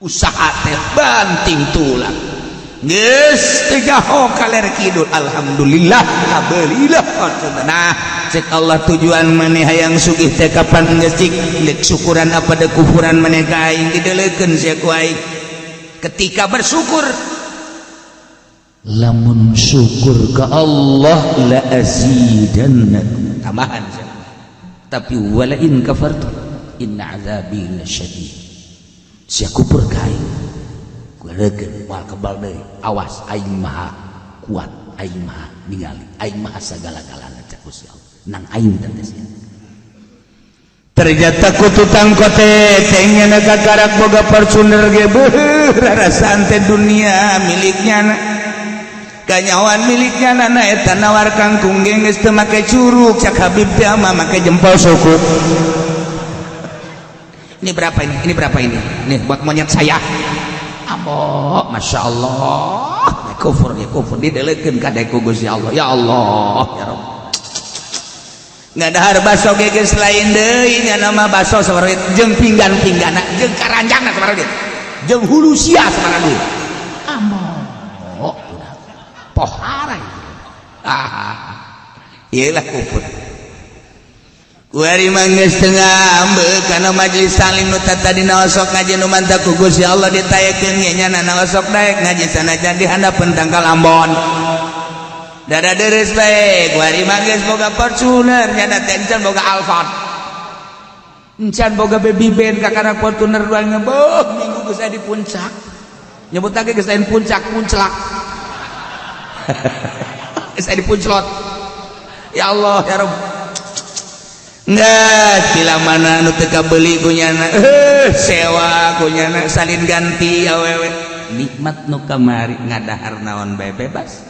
Usaha teh banting tulang geus teu nyaho kaler kidul, alhamdulillah kabelilah. Nah, cek Allah, tujuan maneh hayang sugih teh kapan geus cik deuk syukuran apa deuk kufuran maneh ka aing? Dideleukeun sia ku aing ketika bersyukur. Lamun syukur ke Allah, la azidannakum, tambahan sia. Tapi wala in kafartum inna azabi lasyadid. Sia kufur ka aing, kurekeun moal kebal deui. Awas, aing maha kuat, aing maha ningali, aing maha sagala-galana, cek Gusti Allah. Nang aing teh sia ternyata ku tukang kote teh kakarak boga Fortuner ge beuh rarasaan teh dunia miliknya, kanyawan miliknya. Nana eta nawar kangkung ge geus teu make curug, cak Habib teh mah make jempol suku. Ini berapa ini? Ini berapa ini? Nih buat monyet saya. Ambo, masya Allah, kufur ya kufur, didelekeun ka ku Gusti Allah. Ya Allah, ya Rabb. Ngadahar baso ge geus lain deui nya, nama baso sabaraha jeung pinggan-pinggana jeung karanjangna sabaraha duit jeung hulu sia sabaraha duit. Ambo, pohara. Ah, iyalah kufur. Kuari mah geus teu ngambek kana majelis taklim nu tadina osok ngaji, nu mantap ku Gusti Allah ditaekeun ge nya na osok daek ngaji sanajan di handapeun tangkal ambon. Dada deres bae. Kuari mah geus boga Fortuner, nya teh encan boga Alphard, encan boga Baby Band, kakara Fortuner dua ngebeuh minggu geus aya di puncak. Nyebut lagi geus lain puncak, punclak, geus aya di punclot. Ya Allah, ya Rabb. Nggak, bila mana nu teu kabeli kunyana, sewa kunyana, salin ganti awewe. Nikmat nu kamari ngadahar naon bae bebas,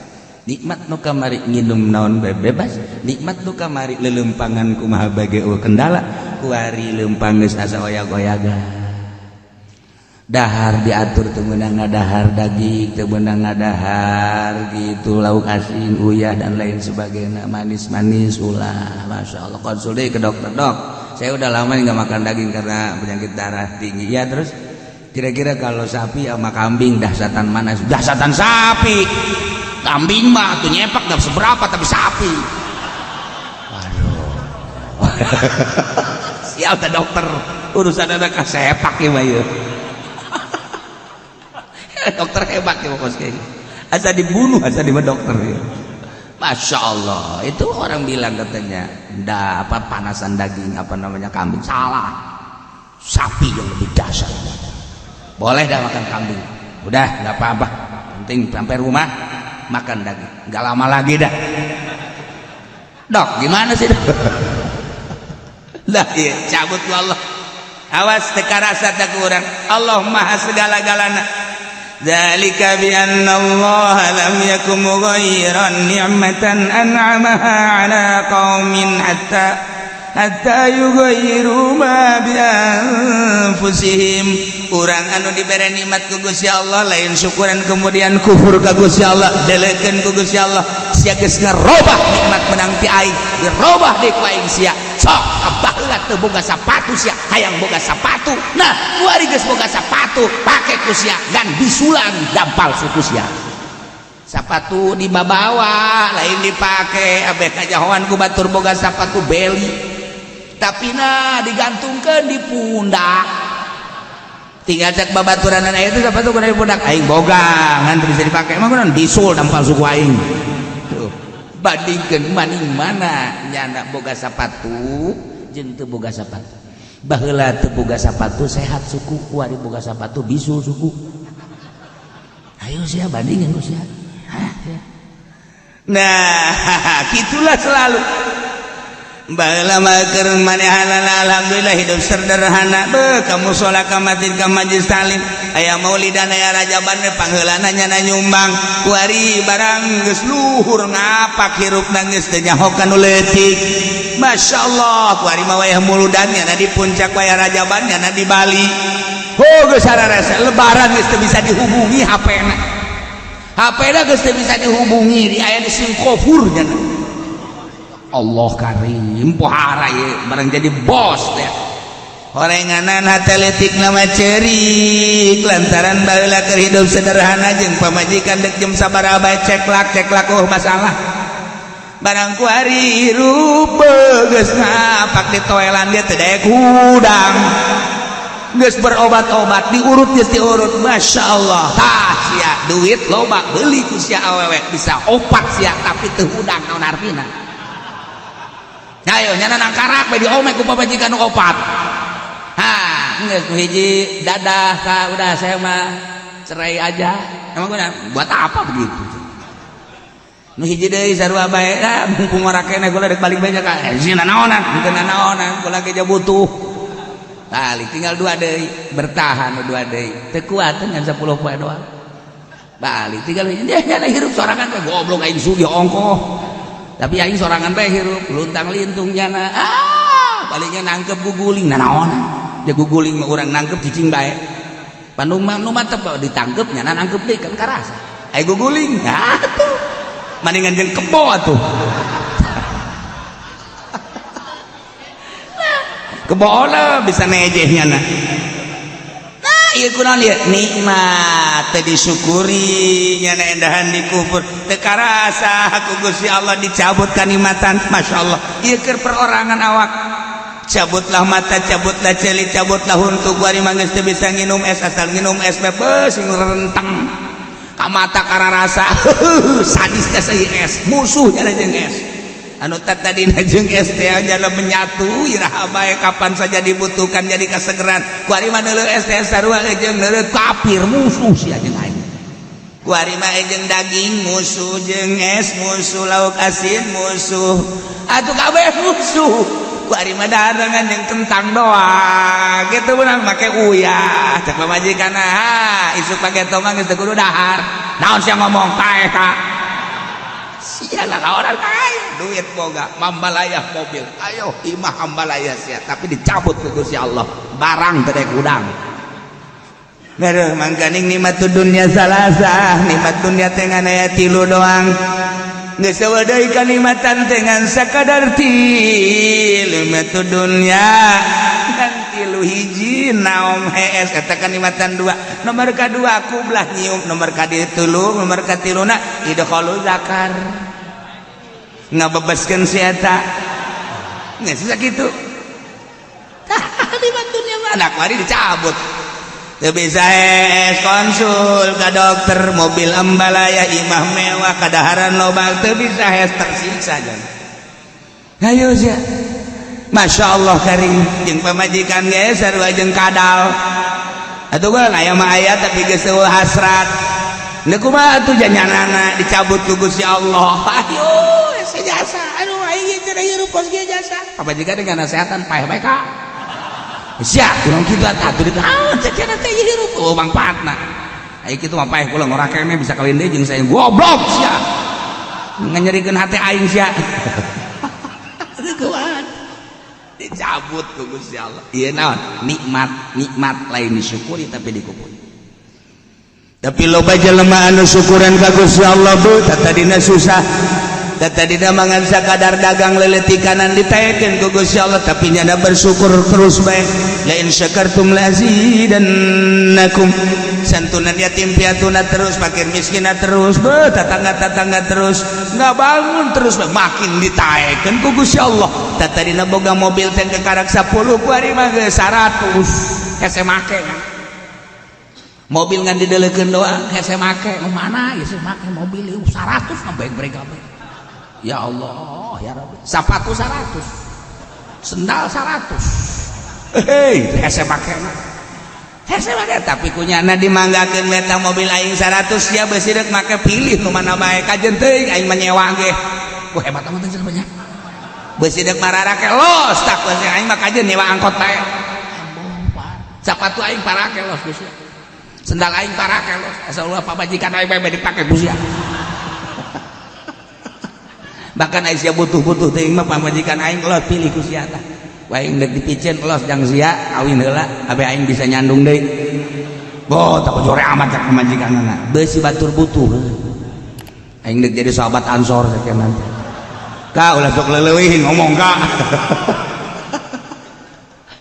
nikmat nu kamari nginum naon bae bebas, nikmat nu kamari lelempangan kumaha bae eueuh kendala. Kuari lempang geus asa oyag-oyagan, dahar diatur, teu meunang ngadahar daging, teu meunang ngadahar gitu lauk asin, uyah, dan lain sebagainya, manis-manis ulah. Masya Allah. Konsul deh ke dokter, "Dok, saya udah lama nggak makan daging karena penyakit darah tinggi." "Ya, terus kira-kira kalau sapi sama kambing dahsatan mana?" "Dahsatan sapi. Kambing mah tuh nyepak nggak seberapa, tapi sapi, waduh." Siap teh dokter, urusan anak sepak ya mah ya. Dokter hebat ya bos, kayaknya asa dibunuh, asa di dokter ya. Masya Allah, itu orang bilang katanya ndak apa panasan daging, apa namanya, kambing. Salah, sapi yang lebih dahsyat. Boleh dah makan kambing, udah nggak apa-apa, penting sampai rumah makan daging. Nggak lama lagi dah. Dok, gimana sih, dok? Lah iya, cabut ku Allah. Awas teu karasa tak kurang. Allah maha segala-galana. Dzalika bi anna Allah lam yakum mughayyiran ni'matan an'amaha ala qaumin hatta hatta yughayyiru ma bi anfusihim. Urang anu dibere nikmat ku Gusti Allah lain syukuran, kemudian kufur ka Gusti Allah, delekeun ku Gusti Allah. Sia geus ngarobah nikmat menang ti aing, dirobah deui ku aing sia. Sok baheula teu boga sapatu, sia hayang boga sapatu. Nah, kuari geus boga sapatu, pake ku sia gan bisulan dampal suku sia. Sapatu dibawa, lain dipake. Abeh kajahoan ku batur boga sapatu beli, tapi nah digantungkan di pundak. Tinggal cek babaturan itu, sepatu kudu di pundak. Aing boga ngan bisa dipake mah kunaon, bisul dampal suku aing. Tuh, bandingkeun maning mana nyana boga sapatu jeung teu boga sapatu. Baheula teu boga sapatu sehat suku, kuari boga sapatu bisul suku. Ayo sia bandingin ku sia. Hah, sia. Nah, gitulah selalu. Baheula mah keur manehanana alhamdulillah hidup sederhana. Beuh, ka musala, ka masjid, ka majlis taklim, aya maulidan, aya rajaban, pangheulana nyana nyumbang. Kuari barang geus luhur ngapak, hirupna geus teu nyaho ka nu leutik. Masya Allah, kuari mah wayah muludan nyana di puncak, wayah rajaban nyana di Bali. Oh, geus sararasa lebaran geus teu bisa dihubungi HP-na. HP-na geus teu bisa dihubungi, di aya di Singapura nyana. Allah karim, pohara ye barang jadi bos teh. Horenganan hate leutik nama cerik lantaran baheula keur hidup sederhana jeung pamajikan dek jam sabaraha bae ceklak ceklak, oh masalah. Barang ku hari hirup geus ngapak di toelan, dia teu daek hudang, geus berobat-obat, diurut, geus diurut, Masya Allah. Tah sia, duit loba, beli ku sia awewe bisa opat sia, tapi teu hudang, naon artina? Ayo nyana nangkarak bae diomek ku pamajikan nu opat. Ha, geus nu hiji dadah ka, udah, saya mah cerai aja. Emang guna buat apa begitu? Nu hiji deui sarua bae, ah, mumpung ora keneh kula rek balik bae ka sina naonan, henteu naonan, kula ge butuh. Balik, tinggal dua deui, bertahan nu dua deui. Teu kuat ngan 10 poe doang. Balik, tinggal hiji, dia nyana hirup sorangan bae, goblok aing sugih ongkoh. Tapi aing sorangan bae hirup, luntang lintung nyana. Ah, palingnya nangkep guguling, nanaonan. Dia guguling mah urang nangkep cicing bae. Bandung mah nu mantep ditangkep, nyana nangkep deui kan karasa. Ai guguling, nah tuh. Mendingan jeung kebo atuh. Kebo lah bisa nejeh nyana. Nah, ieu kunaon ieu? Nikmat teu disyukuri, nyana endahan dikufur. Teu karasa ku Gusti Allah dicabut kanikmatan. Masya Allah. Ieu keur perorangan awak. Cabutlah mata, cabutlah ceuli, cabutlah huntu, kuari mah geus teu bisa nginum es, asal nginum es bebas sing renteng. Ka mata kararasa sadis teh es, musuh nyana jeung es. Anu tadina jeung es teh jala menyatu iraha bae, kapan saja dibutuhkan jadi kasegeran. Kuari mah neuleuh es teh sarua jeung neuleuh kafir, musuh sia jeung aing. Kuari mah jeung daging musuh, jeung es musuh, lauk asin musuh, atuh kabeh musuh. Kuari mah dahareungan jeung kentang doang gitu beunang make uyah. Cek pamajikan, ah, isuk pake tomang geus teu kudu dahar. Naon sia ngomong paeh ka sia lah, orang kaya duit boga, mambalayah mobil, ayo imah hambalaya sia, tapi dicabut ke Gusti Allah barang teu daek hudang. Aduh, mangkaning nikmat dunia salasah, nikmat dunia teh ngan aya tilu doang. Geus eueuh deui kanikmatan teh ngan sakadar tilu, nikmat dunia ngan tilu. Hiji naom hees, eta kanikmatan. Dua, nomor kadua kublah nyium, nomor katilu, nomor katiluna idkhalu zakar, ngabebaskeun si eta. Geus sakitu. Tah, nikmat dunia mah anak mari dicabut. Teu bisa es konsul ka dokter, mobil ambalaya, imah mewah, kadaharan loba, teu bisa es, tersiksa jan. Ayo sia. Masya Allah karing jeung pamajikan ge sarua jeung kadal. Atuh kan aya mah aya, tapi geus eueuh hasrat. Deuk kumaha atuh janyanana dicabut ku Gusti Allah. Ayo hese jasa. Aduh, aing cenah hirup kos ge jasa. Pamajikan dengan nasehatan paeh bae ka. Sia, kurang kitu atuh di naon cek cenah teh hirup oh mangfaatna. Ai kitu mah paeh kula ngora keneh bisa kawin deui jeung saya, goblok sia. Nganyerikeun hate aing sia. Kuat. Dicabut ku Gusti Allah. Ieu naon? Nikmat, nikmat lain disyukuri tapi dikufuri. Tapi loba jelema anu syukuran ka Gusti Allah bu, tadina susah. Tadina mangan sakadar dagang leuleutikanan, ditaekeun ku Gusti Allah, tapi nyana bersyukur terus bae. La in syakartum lazidannakum. Santunan yatim piatuna terus, fakir miskina terus, be tetangga-tetangga terus, nggak bangun terus bae, makin ditaekeun ku Gusti Allah. Tadina boga mobil teh kekarak 10, ku ari mah geus 100. Hese make kan. Mobil ngan dideleukeun doang, hese make. Nu mana ieu make mobil ieu 100 ngabrek kabeh. Ya Allah, ya Rabbi. Sepatu 100. Sendal 100. Hei, hese make. Hese make, tapi kunyana dimanggakeun meta mobil aing 100 ya beusi deuk make, pilih nu mana bae, kajen teuing aing mah nyewa ge. Wah, hebat amat jelema nya. Beusi deuk mararake los tak beusi aing mah kajen nyewa angkot bae. Sepatu aing parake los geus. Sendal aing parake los. Asal ulah pamajikan aing bae dipake ku sia. Bahkan Aisyah butuh-butuh teuing mah pamajikan aing los pilih ku sia tah. Aing deuk dipiceun los jang sia kawin heula abe aing bisa nyandung deui. Boh, tak jore amat cak pamajikanna. Beusi batur butuh. Aing deuk jadi sahabat Ansor sakeun nanti. Kak, ulah sok leuwih ngomong kak.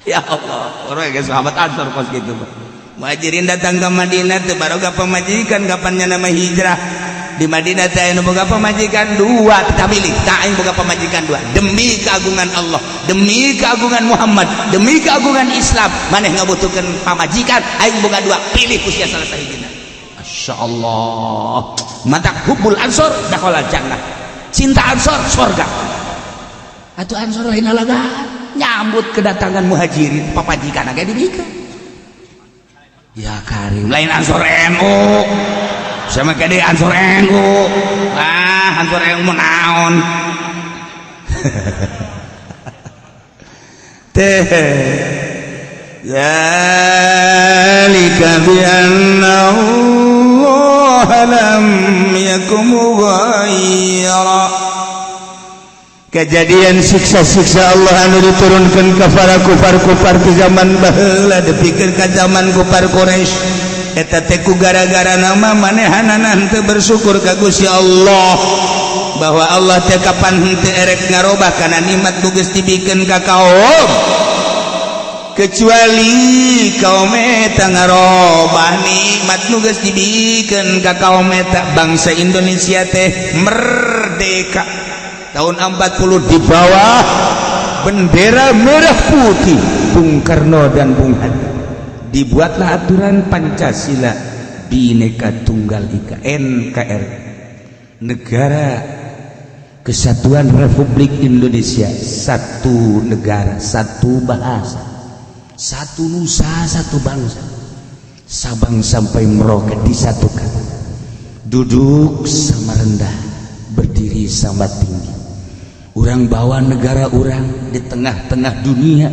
Ya Allah, orang geus sahabat Ansor kos gitu. Muhajirin datang ke Madinah teu baroga pamajikan. Kapannya nama hijrah di Madinah teh anu boga pamajikan dua, kita milih tak aing boga pamajikan dua demi keagungan Allah, demi keagungan Muhammad, demi keagungan Islam. Maneh ngabutuhkeun pamajikan, aing boga dua, pilih ku sia salah sahijina. Masya Allah, matak hubbul ansor dakhala jannah, cinta ansor sorga. Atuh ansor lain lalagaan, nyambut kedatangan muhajirin papajikan agak dibikeun. Ya karim, lain ansor NU sama kade ansor NU. Ah, ansor NU mau naon teh. Zalika bi anna Allah lam yakum mughayyira. Kejadian siksa-siksa Allah anu diturunkan ke para kufar-kufar di zaman baheula dipikir ke zaman kufar Quraisy eta teh ku gara-gara nama manehanana henteu bersyukur ka Gusti Allah, bahwa Allah teh kapan henteu erek ngarobah kana nikmat nu geus dibikeun ka kaum, kecuali kaum eta ngarobah nikmat nu geus dibikeun ka kaum eta. Bangsa Indonesia teh merdeka tahun 40 di bawah bendera merah putih Bung Karno dan Bung Hatta. Dibuatlah aturan Pancasila, Bhinneka Tunggal Ika, NKRI, Negara Kesatuan Republik Indonesia, satu negara, satu bahasa, satu nusa, satu bangsa. Sabang sampai Merauke disatukan, duduk sama rendah, berdiri sama tinggi. Orang bawa negara orang di tengah-tengah dunia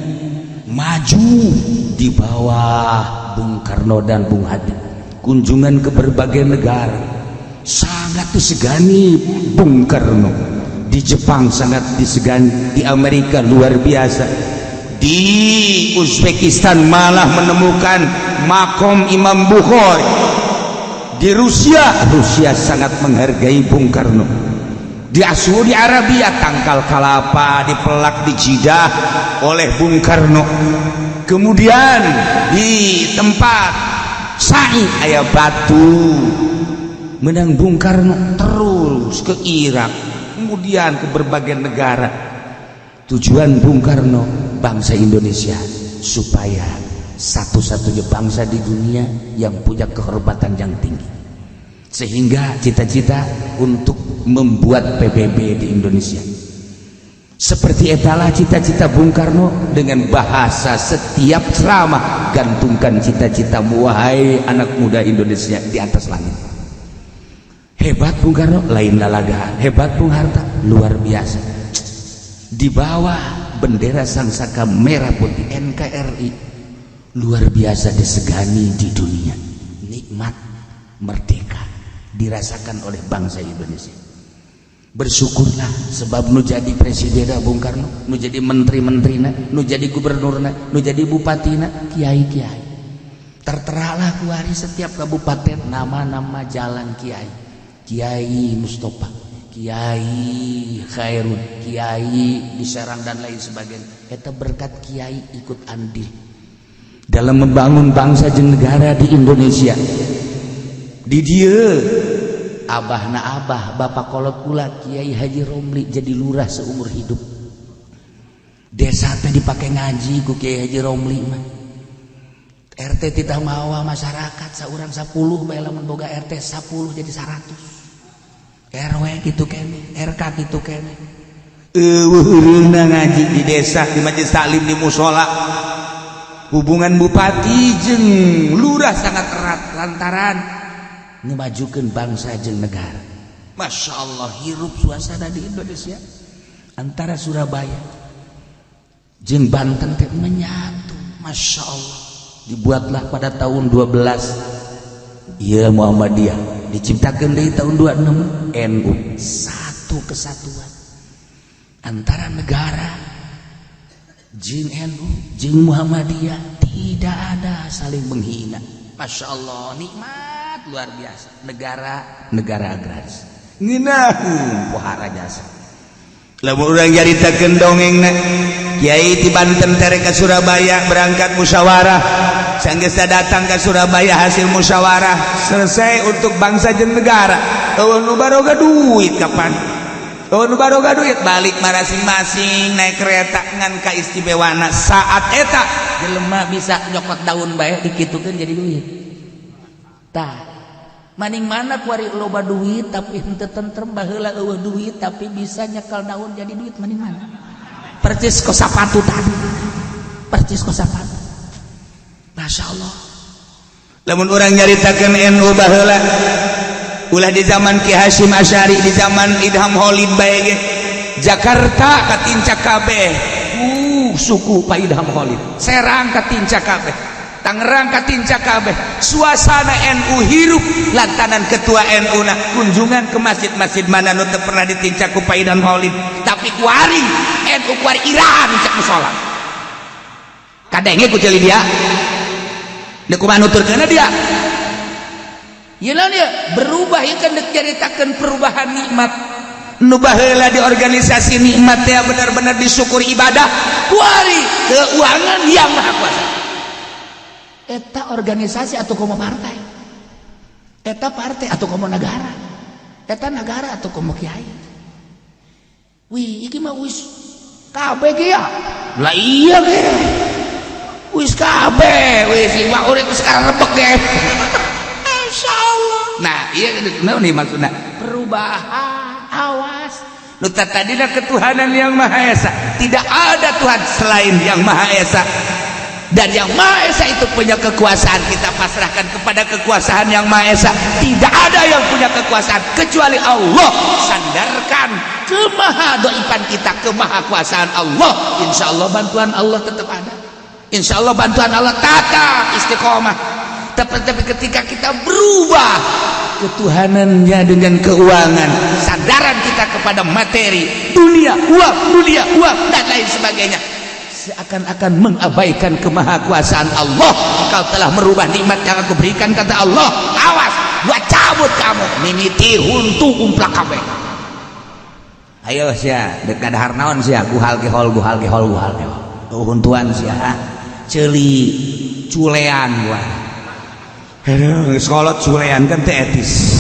maju di bawah Bung Karno dan Bung Hatta. Kunjungan ke berbagai negara sangat disegani Bung Karno. Di Jepang sangat disegani, di Amerika luar biasa, di Uzbekistan malah menemukan makom Imam Bukhari. Di Rusia, Rusia sangat menghargai Bung Karno. Di Saudi Arabia, tangkal kalapa dipelak di Jidah oleh Bung Karno. Kemudian di tempat Sa'i aya batu menang Bung Karno. Terus ke Irak, kemudian ke berbagai negara. Tujuan Bung Karno, bangsa Indonesia supaya satu-satunya bangsa di dunia yang punya kehormatan yang tinggi, sehingga cita-cita untuk membuat PBB di Indonesia. Seperti etalah cita-cita Bung Karno. Dengan bahasa setiap ceramah, "Gantungkan cita-citamu, wahai anak muda Indonesia, di atas langit." Hebat Bung Karno, lain lalaga. Hebat Bung Hatta, luar biasa. Di bawah bendera sang saka merah putih NKRI, luar biasa disegani di dunia. Nikmat merdeka dirasakan oleh bangsa Indonesia. Bersyukurlah, sebab nu jadi presiden Bung Karno, nu jadi menteri-menterina, nu jadi gubernurna, nu jadi bupatina kiai-kiai. Terteralah kuari setiap kabupaten nama-nama jalan kiai, Kiai Mustafa, Kiai Khairun, Kiai di Serang, dan lain sebagainya. Eta berkat kiai ikut andil dalam membangun bangsa jeung negara di Indonesia. Di dia abah na abah, bapak kolot kula, Kiai Haji Romli, jadi lurah seumur hidup. Desa teh dipakai ngaji ku Kiai Haji Romli mah. RT tidak mawa masyarakat seorang 10 bae, lamun boga RT 10 jadi 100. RW gitu kene, RK gitu kene. Euweuh ngaji di desa, di majelis taklim, di musola. Hubungan bupati jeung lurah sangat erat lantaran ngemajukan bangsa jeung negara. Masya Allah, hirup suasana di Indonesia antara Surabaya jeung Banten teh menyatu. Masya Allah, dibuatlah pada tahun 12 iya Muhammadiyah diciptakan dari tahun 26 NU, satu kesatuan antara negara jeung NU jeung Muhammadiyah, tidak ada saling menghina. Masya Allah, nikmat luar biasa. Negara, negara agraris, ngeunaheun pohara jasa. Lamun urang nyaritakeun dongengna, Kiai di Banten tere ke Surabaya berangkat musyawarah. Sanggeus datang ke Surabaya, hasil musyawarah selesai untuk bangsa jeung negara. Euweuh nu baroga duit kapan? Euweuh nu baroga duit, balik masing-masing naik kereta. Ngan kaistimewana saat eta jelema bisa nyokot daun bae, dikitukeun jadi duit. Tah, maning mana kuari loba duit tapi henteu tentrem, baheula euweuh duit tapi bisa nyekel daun jadi duit, maning mana? Percis kos sapatu tadi, percis kos sapatu. Masya Allah. Lamun urang nyaritakeun NU baheula, ulah di zaman Ki Hasyim Asy'ari, di zaman Idham Holid bae ge, Jakarta katincak kabeh suku Pak Idham Holid, Serang katincak kabeh, Tangerang katincak kabeh. Suasana NU hirup lantaran ketua NU na kunjungan ke masjid-masjid mana nu teu pernah ditincak ku Pak Idham Holid. Tapi kuari NU kuari iraha nincak musola? Kadenge ku ceuli dia. Deuk kumaha nuturkeunna dia? Ieu naon ieu? Berubah. Ieu kan deuk nyaritakeun perubahan nikmat. Nu baheula di organisasi nikmat teh benar-benar disyukuri ibadah, kuari keuangan Yang Maha Kuasa. Eta organisasi atau komo partai? Eta partai atau komo negara? Eta negara atau komo kiai? Wih, iki mah wis kabeh ge ya. Lah iya ge, wis kabeh, wis iwak urip sekarang rebek ge. Masya Allah. Nah, iya nah, nih maksudnya perubahan. Awas, nu tadina ketuhanan Yang Maha Esa, tidak ada Tuhan selain Yang Maha Esa dan Yang Maha Esa itu punya kekuasaan, kita pasrahkan kepada kekuasaan Yang Maha Esa. Tidak ada yang punya kekuasaan kecuali Allah. Sandarkan kemahadoipan kita kemahakuasaan Allah, insya Allah bantuan Allah tetap ada, insya Allah bantuan Allah tetap istiqomah. Tapi ketika kita berubah ketuhanannya dengan keuangan, sandaran kita kepada materi dunia, uang dunia, uang dan lain sebagainya, seakan-akan mengabaikan kemahakuasaan Allah. "Kau telah merubah nikmat yang aku berikan," kata Allah. "Awas, gua cabut kamu." Mimiti huntu umplak kabeh. Ayo sia, dekat dahar naon sia? Guhal gehol, guhal gehol, guhal gehol. Tuh huntuan sia, ceuli culean gua. Aduh, sekolah culean kan teh etis.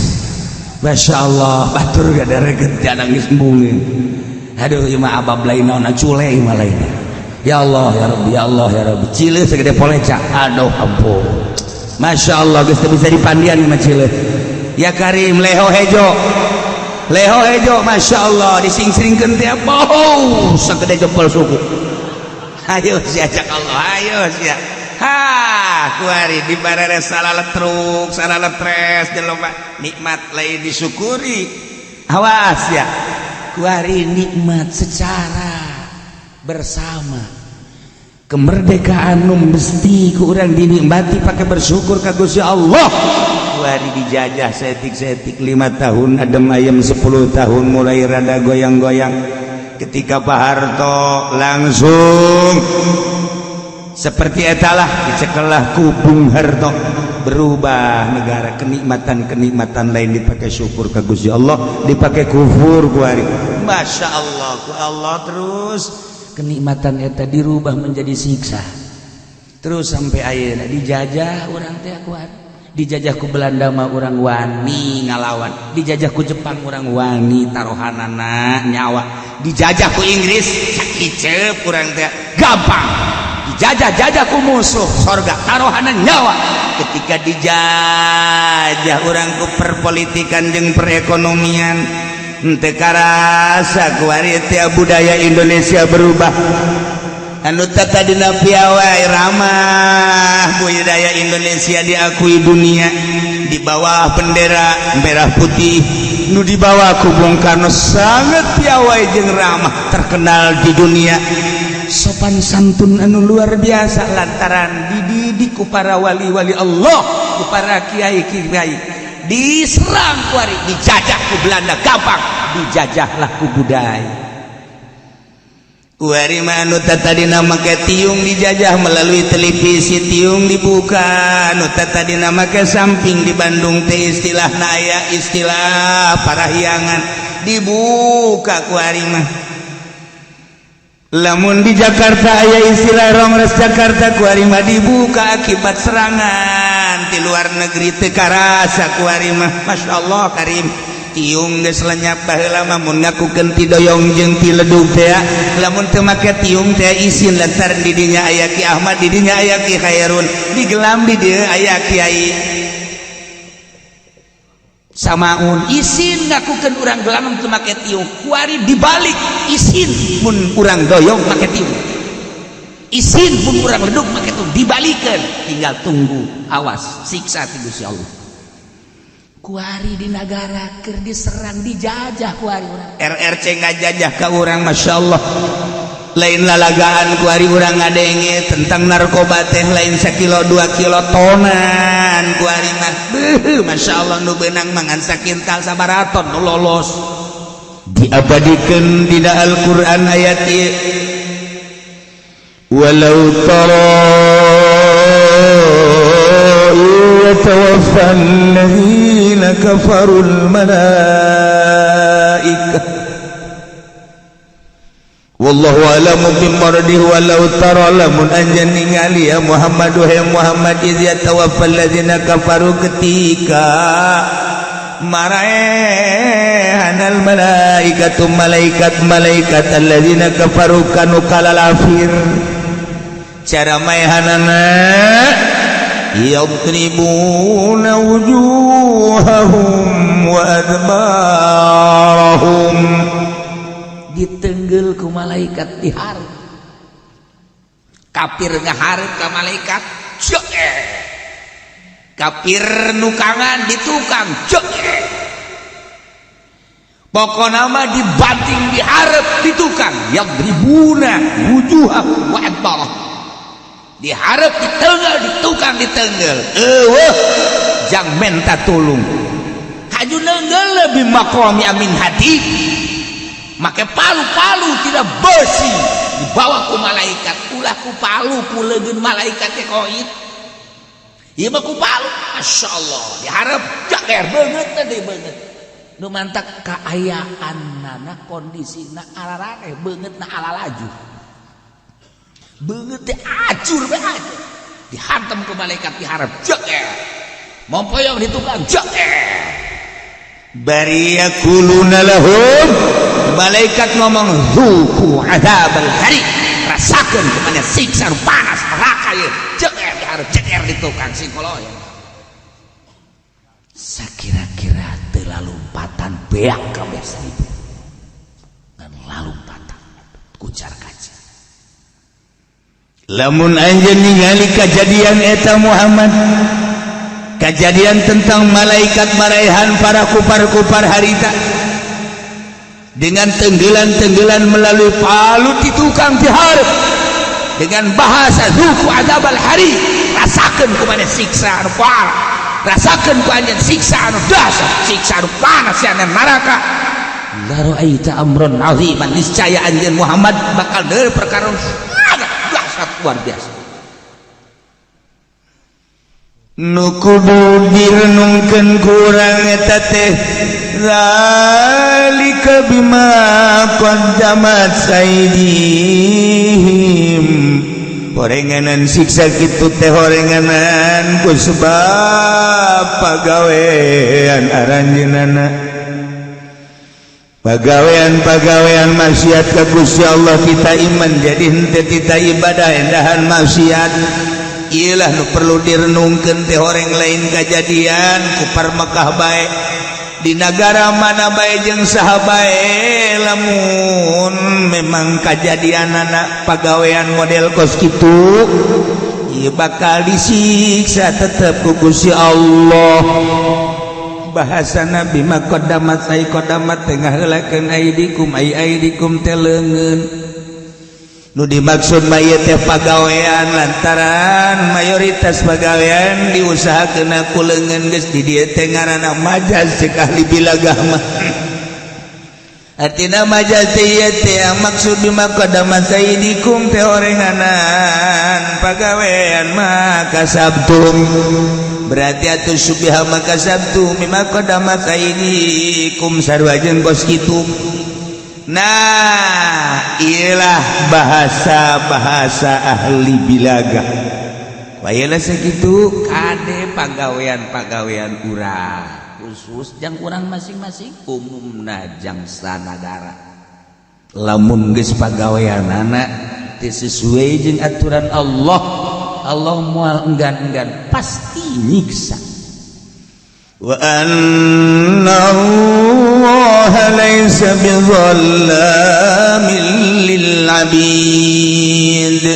Masya Allah, batur gak ada reget nangis embungin. Aduh, ieu mah abab lain naon, cule ieu mah lain. Ya Allah ya Rabbi, ya Allah ya Rabbi. Cile segede poleca. Aduh, ampun. Masya Allah, geus teu bisa dipandian mah cile. Ya Karim, leho hejo. Leho hejo, Masya Allah, disingsringkeun teh bau segede jempol suku. Ayo sia, cak Allah, ayo sia. Ha, kuari di barere salah letruk, salah letres jelema nikmat lain disyukuri. Awas ya. Kuari nikmat secara bersama. Kemerdekaan nu mesti ku urang dinikmati pakai bersyukur ka Gusti Allah. Kuari dijajah setik-setik 5 tahun adem ayem, 10 tahun mulai rada goyang-goyang. Ketika Pak Harto langsung seperti etalah, dicekelah ku Bung Harto, berubah negara. Kenikmatan-kenikmatan lain dipakai syukur ke Gusti Allah, dipakai kufur kuari. Masya Allah, ku Allah terus kenikmatan eta dirubah menjadi siksa terus sampai ayeuna dijajah. Urang teh kuat dijajah ku Belanda mah urang wani ngalawan, dijajah ku Jepang urang wani taruhanana nyawa, dijajah ku Inggris sakiceup urang teh gampang, dijajah-jajah ku musuh sorga taruhanan nyawa. Ketika dijajah urang ku perpolitikan jeung perekonomian, henteu karasa kuari teh budaya Indonesia berubah. Anu tadina piawai ramah, budaya Indonesia diakui dunia di bawah bendera merah putih nu dibawa ku Bung Karno, sangat piawai jeung ramah, terkenal di dunia, sopan santun anu luar biasa lantaran dididik ku para wali-wali Allah, ku para kiai-kiai. Diserang kuari, dijajah ku Belanda gampang, dijajahlah ku budaya. Kuari mah anu tadina make tiung dijajah melalui televisi, tiung dibuka. Nu tadina make samping, di Bandung teh istilah aya istilah parahyangan, dibuka kuari mah. Lamun di Jakarta aya istilah Rongres Jakarta, kuari mah dibuka akibat serangan di luar negeri. Teu karasa kuari mah. Masya Allah karim, tiung geus lenyap. Baheula mah mun ngakukeun ti doyong jeung ti ledug teh, lamun teu make tiung teh isin, lantaran di dinya aya Ki Ahmad, di dinya aya Ki Khairun. Digelam di dieu aya Kiai Samaun, isin ngakukeun urang gelam teu make tiung. Kuari dibalik, isin mun urang doyong make tiung, isin pun urang ledug make tiung. Dibalikeun, tinggal tunggu, awas siksa ti Gusti Allah. Kuari di negara keur diserang, dijajah kuari urang. RRC ngajajah ka urang, Masya Allah, lain lalagaan. Kuari urang ngadenge tentang narkoba teh lain sakilo 2 kilo, tonan kuari mah. Beuh, Masya Allah, nu beunang mangan sakintal sabaraton nu lolos. Diabadikeun dina Al-Qur'an ayat ieu, walau tara يتوفى الذين كفروا الملائكة wallahu a'lamu bimardihi. Walau tara, lamun anjeun ningali, ya Muhammad, ya Muhammad, iz yatawaffal ladzina kafaru, ketika maraehan al malaikatu, malaikat malaikat, alladzina kafaru, kanu kalalafir. Cara maehanana, yadribuna wujuhahum wa adbarahum, ditenggel ku malaikat dihareup. Kafir ngahareup ka malaikat, cek eh. Kafir nukangan ditukang, cek eh. Pokokna mah dibanting dihareup, ditukang. Yadribuna wujuhahum wa adbarahum, dihareup ditenggel, ditukang ditenggel, eueuh jang menta tulung. Haju nenggel lebih maqami amin hati, make palu-palu tidak besi dibawa ku malaikat. Ulah ku palu, ku leungeun malaikat teh koit, ieu mah ku palu. Masya Allah, dihareup jager beungeut teh beungeut nu mantak kaayaan nana kondisina araraneh, beungeut na ala laju, beungeut teh acur bae acur. Dihantam ku malaikat dihareup, jager mompoyong ditukang, jager. Bari yaquluna lahum, malaikat ngomong, dzuqu adzabal hariq, rasakeun kumaha siksa nu panas neraka ieu. Jeger dihareup, jeger ditukang singkoloy. Sakira-kira teu lalumpatan beak kabeh 1000 ngan lalumpatan kucar kacir. Lamun anjeun ningali kejadian eta Muhammad, kejadian tentang malaikat maraehan para kupar-kupar harita dengan tenggelan-tenggelan melalui palu di tukang dihareup, dengan bahasa dzuqu adzabal hariq, rasakeun kumaha siksa anu parah, rasakeun ku anjeun siksa anu dahsyat, siksa anu panas ya neraka, la ra'aita amran aziman, niscaya anjeun Muhammad bakal deui perkara sangat dahsyat, luar biasa. Nu kudu direnungkeun kurang eta teh, zalika bima qaddamat aydihim, horenganan siksa kitu teh horenganan ku sebab pagawean aranjeunana, pagawean-pagawean maksiat ka Gusti Allah. Kita iman jadi henteu kita ibadah endahan maksiat. Iyalah nu perlu direnungkeun teh, horeng lain kejadian kupar Mekah bae, di negara mana bae jeung saha bae, lamun memang kejadian anak pagawean model kos kitu ieu bakal disiksa tetep ku Gusti Allah. Bahasa Nabi mah qaddamat ay qaddamat teh ngaheulakeun, aidikum ay aidikum teh leungeun. Nu dimaksud mah ieu teh pagawean, lantaran mayoritas pagawean diusahakeun ku leungeun. Geus di dieu teh ngaranna majaz cek ahli bilagah mah. Artina majaz teh ieu teh maksud bima qaddamat aidikum teh horenganan pagawean mah kasabtum, berarti atuh subiha maka sabtu mimma qaddamat aidikum, sarua jeung kos kitu. Nah, iyalah bahasa-bahasa ahli balaghah. Wayalah segitu kade pagawean-pagawean urang, khusus jang urang masing-masing, umumna jang sanagara. Lamun geus pagaweanana teu sesuai jeung aturan Allah, Allah moal enggan-enggan pasti nyiksa. وأن الله ليس بظلام للعبيد.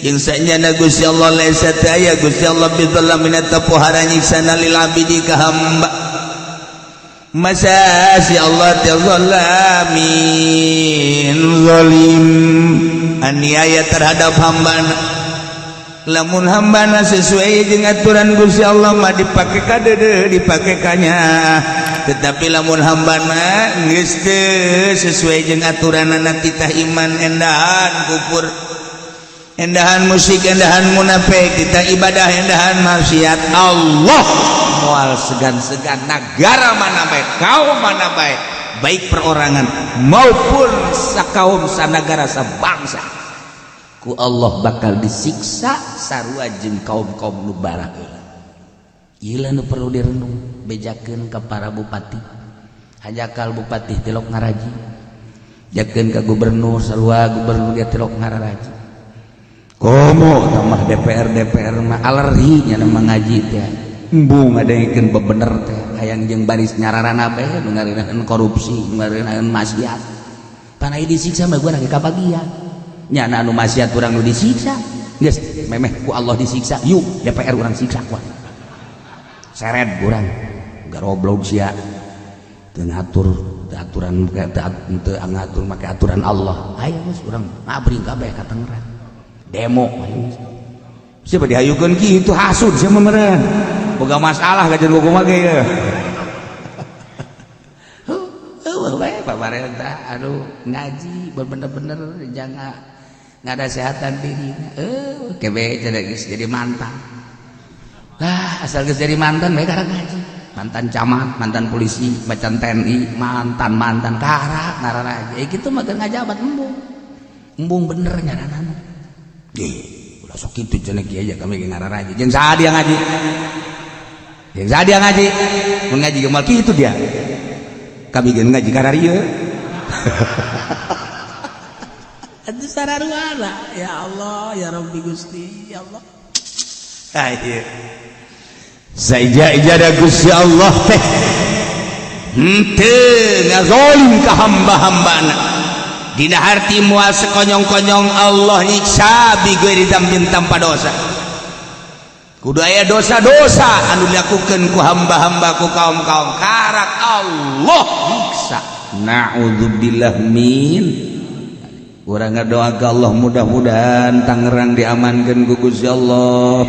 Jeung sanyana Gusti Allah laisa teu aya Gusti Allah bidzalamin eta pohara nyiksana lil abidi ka hamba. Masa si Allah teh zalamin, zalim, aniaya terhadap hamba? Lamun hambana sesuai jeung aturan Gusti Allah mah dipake kadede, dipake kanya. Tetapi lamun hambana geus teu sesuai jeung aturanana, titah iman endahan kufur, endahan musyrik, endahan munafik, titah ibadah endahan maksiat, Allah moal segan-segan, negara mana baik, kaum mana baik, baik perorangan maupun sakaum, sanagara, sabangsa, ku Allah bakal disiksa sarua jeung kaum-kaum nu baraheula. Ieu nu perlu direnung. Bejakeun ka para bupati, hajakal bupati tilok ngaraji, jakeun ka gubernur, sarua gubernur dia tilok ngararaji. Komo tambah DPR, DPR mah alergi nya ngaji teh, embung ngadengekeun bebener teh, hayang jeung baris nyararana bae nu ngareuneuhan korupsi, nu ngareuneuhan maksiat. Panai disiksa mah gua lagi kabagian nyana anu maksiat, urang nu disiksa. Geus memeh ku Allah disiksa, yuk DPR urang siksa kuat, seret urang garoblog sia, teu ngatur aturan, teu ngatur make aturan Allah. Ayo geus urang ngabring kabeh ka Tangerang, demo, ayo. Siapa dihayukeun kitu, hasud sia mah meureun, boga masalah kajian kumaha ge ya. Eueuh we pamarentah. Aduh, ngaji bener-bener jangan ngadasehatan diri. Eh, kebe geus jadi mantan lah, asal geus jadi mantan bae karak ngaji. Mantan camat, mantan polisi, macan TNI, mantan mantan karak ngararaji. Eh, kitu mah keur ngajabat embung embung bener nyaranana. Ih, ulah sok kitu cenah kieu aja, kami ge ngararaji. Jeung saha dia ngaji? Jeung saha dia ngaji? Mun ngaji ge moal kitu dia. Kami ge ngaji kararieu. Atuh sararuana. Ya Allah, ya Rabbi Gusti, ya Allah. Ayo. Saija-ija Gusti Allah teh henteu ngazolim ka hamba-hambana. Dina harti moal sekonyong-konyong Allah nyiksa bighairi dzambin, tanpa dosa. Kudu aya dosa-dosa anu dilakukeun ku hamba-hamba, ku kaum-kaum, karak Allah nyiksa. Na'udzubillah min. Urang ngadoa ka Allah, mudah-mudahan Tangerang diamankan ku Gusti Allah,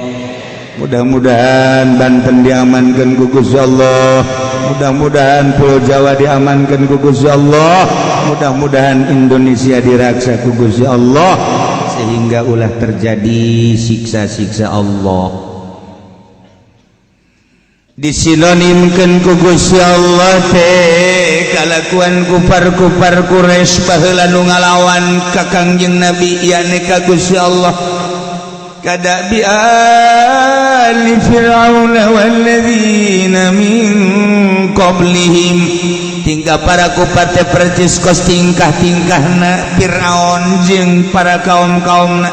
mudah-mudahan Banten diamankan ku Gusti Allah, mudah-mudahan Pulau Jawa diamankan ku Gusti Allah, mudah-mudahan Indonesia diraksa ku Gusti Allah sehingga ulah terjadi siksa-siksa Allah. Disinonimkan ku Gusti Allah teh kalakuan kufar-kufar Quraisy baheula nu ngalawan ka Kangjeng Nabi, yakni ka Gusti Allah, kada'bi ali fir'auna walladzina min qablihim. Tingkah para kufar teh percis kos tingkah-tingkahna Fir'aun jeung para kaum-kaumna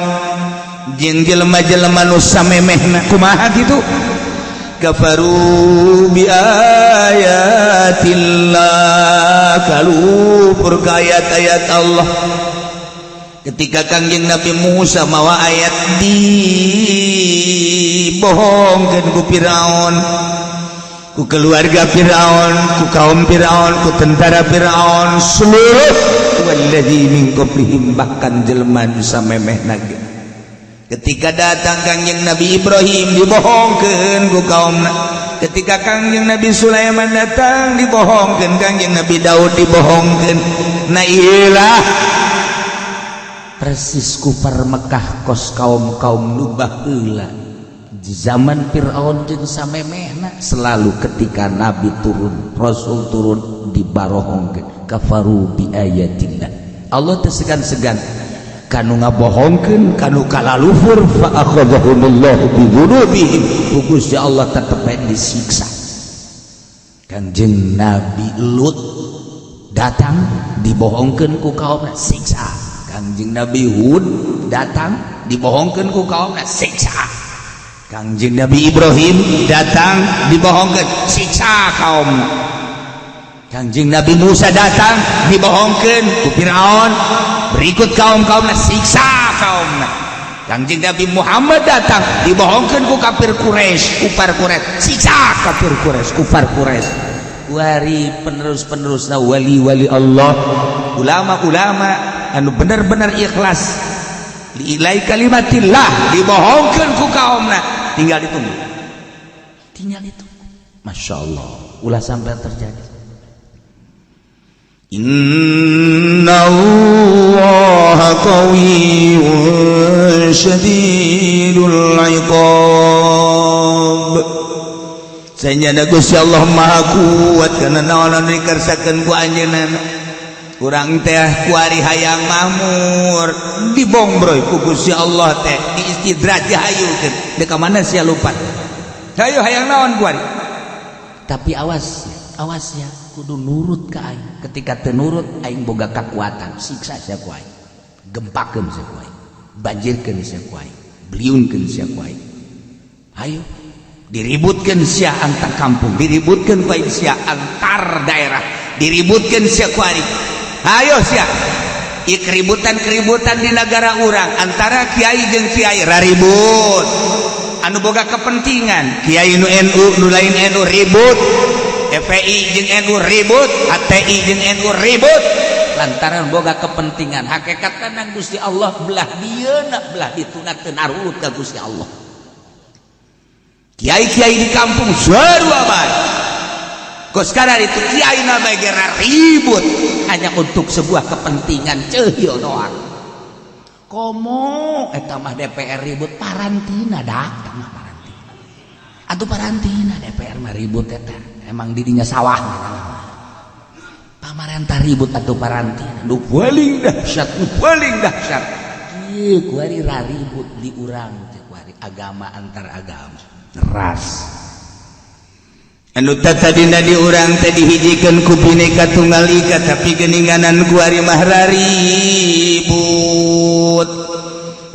jeung jelema-jelema nu samemehna. Kumaha kitu? Kafaru bi ayatillah, kalupur ka ayat-ayat Allah. Ketika Kangjeng Nabi Musa mawa ayat, dibohongkeun ku Firaun, ku keluarga Firaun, ku kaum Firaun, ku tentara Firaun seluruh, walladzi min qablihim, bahkan jelema nu samemehna ge. Ketika datang Kangjeng Nabi Ibrahim, dibohongkeun ku kaumna. Ketika Kangjeng Nabi Sulaiman datang, dibohongkeun. Kangjeng Nabi Daud dibohongkeun. Nah, iyalah persis kufar Mekah kos kaum-kaum nu baheula di zaman Fir'aun jeung samemehna. Selalu ketika nabi turun, rasul turun, dibarohongkeun. Kafaru bi ayatillah. Allah teu segan-segan kanu ngabohongkeun, kanu kalalufur, fa akhadhahumullahu bi dzunubihim. Ku Gusti Allah tetep bae disiksa. Kanjeng Nabi Lut datang, dibohongkeun ku kaumna, siksa. Kanjeng Nabi Hud datang, dibohongkeun ku kaumna, siksa. Kanjeng Nabi Ibrahim datang, dibohongkeun, siksa kaumna. Kanjeng Nabi Musa datang, dibohongkeun ku Firaun berikut kaum-kaumna, siksa kaumna. Kanjeng Nabi Muhammad datang, dibohongkeun ku kafir Quraisy, kufar Quraisy, siksa kafir Quraisy, kufar Quraisy. Wari penerus-penerusna wali-wali Allah, ulama-ulama anu bener-bener ikhlas li'ilai kalimatillah, dibohongkeun ku kaumna, tinggal ditunggu, tinggal ditunggu. Masya Allah, ulah sampai terjadi. Inna Allah qawiyyun syadidul iqab. Sanyana Gusti Allah Maha Kuat kana naon anu dikersakeun ku anjeunna. Urang teh kuari hayang makmur, dibongbroy ku Gusti Allah teh, diistidraj, dihayukeun. Deuk ka mana sia lupat? Hayu, hayang naon kuari? Tapi awas, awas ya, kudu nurut ka aing. Ketika teu nurut, aing boga kekuatan siksa sia ku aing, gempakeun sia ku aing, banjirkeun sia ku aing, beliunkeun sia ku aing. Ayo diributkeun sia antar kampung, diributkeun ku aing sia antar daerah, diributkeun sia ku aing. Ayo sia. Ieu keributan-keributan di negara urang antara kiai jeung kiai raribut, anu boga kepentingan kiai nu NU, nu lain NU ribut, FPI jeung NU ribut, HTI jeung NU ribut lantaran boga kepentingan. Hakikat nang Gusti Allah belah dieuna, belah dituna, teu narurut ka Gusti Allah. Kiai-kiai di kampung sarua bae. Kos sekarang itu kiai na bae ribut hanya untuk sebuah kepentingan ceuhil doang. Komo eta mah DPR ribut parantina, dak mah parantina atuh, parantina DPR mah ribut. Eta emang didinya sawah pamarentah ribut atau parantina nu paling dahsyat, nu paling dahsyat. Ieu kuari raribut di urang teh kuari agama antar agama, ras. Anu tadina di urang teh dihijikeun ku Bhinneka Tunggal Ika, tapi geninganan kuari mah raribut.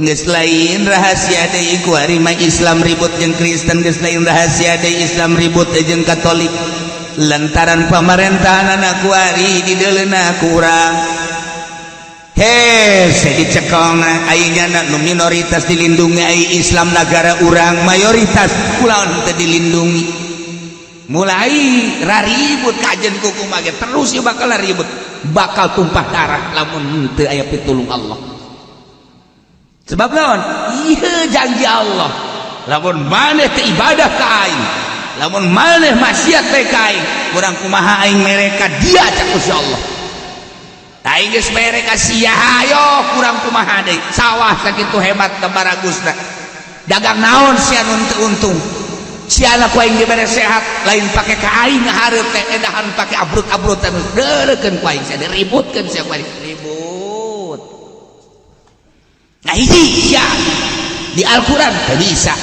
Geus lain rahasia deui kuari mah Islam ribut jeung Kristen, geus lain rahasia deui Islam ribut jeung Katolik lantaran pamarentahan anak kuari dideuleuna kurang. Hese dicekong aingna, nu minoritas dilindungi, ai Islam negara urang mayoritas kulaon teu dilindungi? Mulai raribut kajen kuku mage terus ya, bakal ribut, bakal tumpah darah lamun teu aya pitulung Allah. Sebab naon? Iya, janji Allah, lamun maneh teu ibadah ka aing, lamun maneh maksiat teh ka aing, kurang kumaha aing mereka dia, cak Gusti Allah. Aing geus mere ka sia, ayo kurang kumaha deui? Sawah sakitu hebat baragusna, dagang naon sia nu teu untung? Sia ku aing dibere sehat, lain pake ka aing hareup teh, edahan pake abrut-abrutan, deuleukeun ku aing sia, diributkeun sia ku aing, ribut. Nah, hiji sia di Al-Qur'an teu bisa.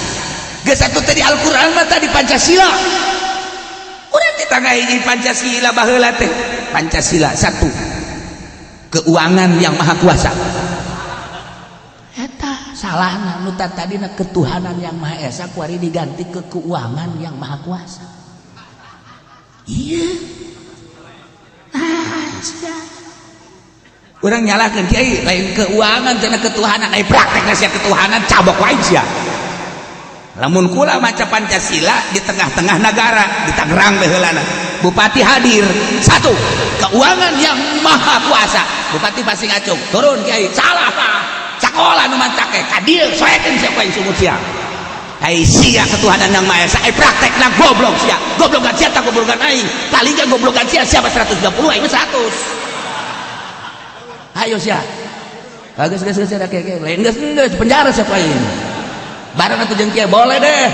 Geus atuh teh di Al-Qur'an mah, tadi Pancasila. Urang teh tangga hiji Pancasila baheula teh. Pancasila satu, keuangan yang maha kuasa. Eta salahna, nu tadina ketuhanan yang maha esa kuari diganti ke keuangan yang maha kuasa. Iya. Nah, sudah. Urang nyalahkeun kiai, lain keuangan cenah, ketuhanan. Ai praktekna sia ketuhanan, cabok wae sia. Lamun kula maca Pancasila di tengah-tengah negara di Tangerang baheulana, bupati hadir, satu, keuangan yang maha kuasa, bupati pasti ngacung turun, "Kiai salah, Pak. Sekolah nu mantak ka dieu, soekeun sia ku aing sumut sia." Ai sia ketuhanan yang maha esa, ai praktekna goblok sia. Goblokan sia tak goblokan aing, kali goblokan sia. Siapa 120, aing 100. Ayo sia. Bagus, geus, geus, kayak lain, geus, geus penjara siapa aing bareng atuh jeung kiai, boleh deh.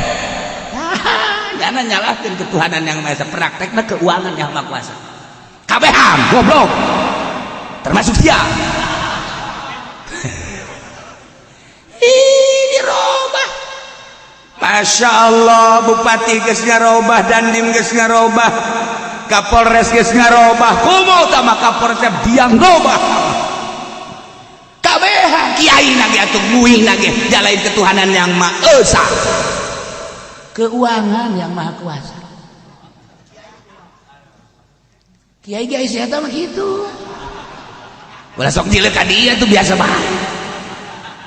Jangan nyalahkan ketuhanan yang maha esa, praktekna keuangan yang maha kuasa. Kabehan goblok termasuk dia. Ih, dirobah. Masya Allah, bupati geus ngarobah, dandim geus ngarobah, kapolres geus ngarobah, komo tama kapolres biang robah. Kabehan kiai lagi atuh nguing lagi jalain ketuhanan yang Maha Esa. Keuangan yang Maha Kuasa. Kiai kiai siapa mah gitu. Ulah sok jilid ka dia tuh biasa bae.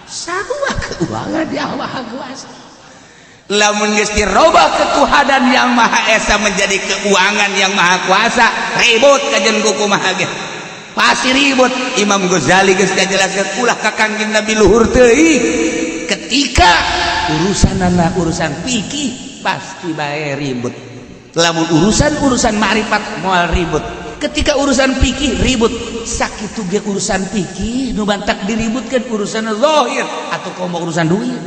Sarua keuangan yang Maha Kuasa. Lamun geus dirobah ketuhanan yang Maha Esa menjadi keuangan yang Maha Kuasa, ribut kajen kumaha ge. Pasti ribut. Imam Ghazali geus ngajelaskeun ulah ka Kangjeng Nabi luhur teuing. Ketika urusanana urusan fikih pasti bae ribut. Lamun urusan-urusan ma'rifat moal ribut. Ketika urusan fikih ribut, sakitu ge urusan fikih nu bantak diributkeun urusan zahir atau komo urusan duit.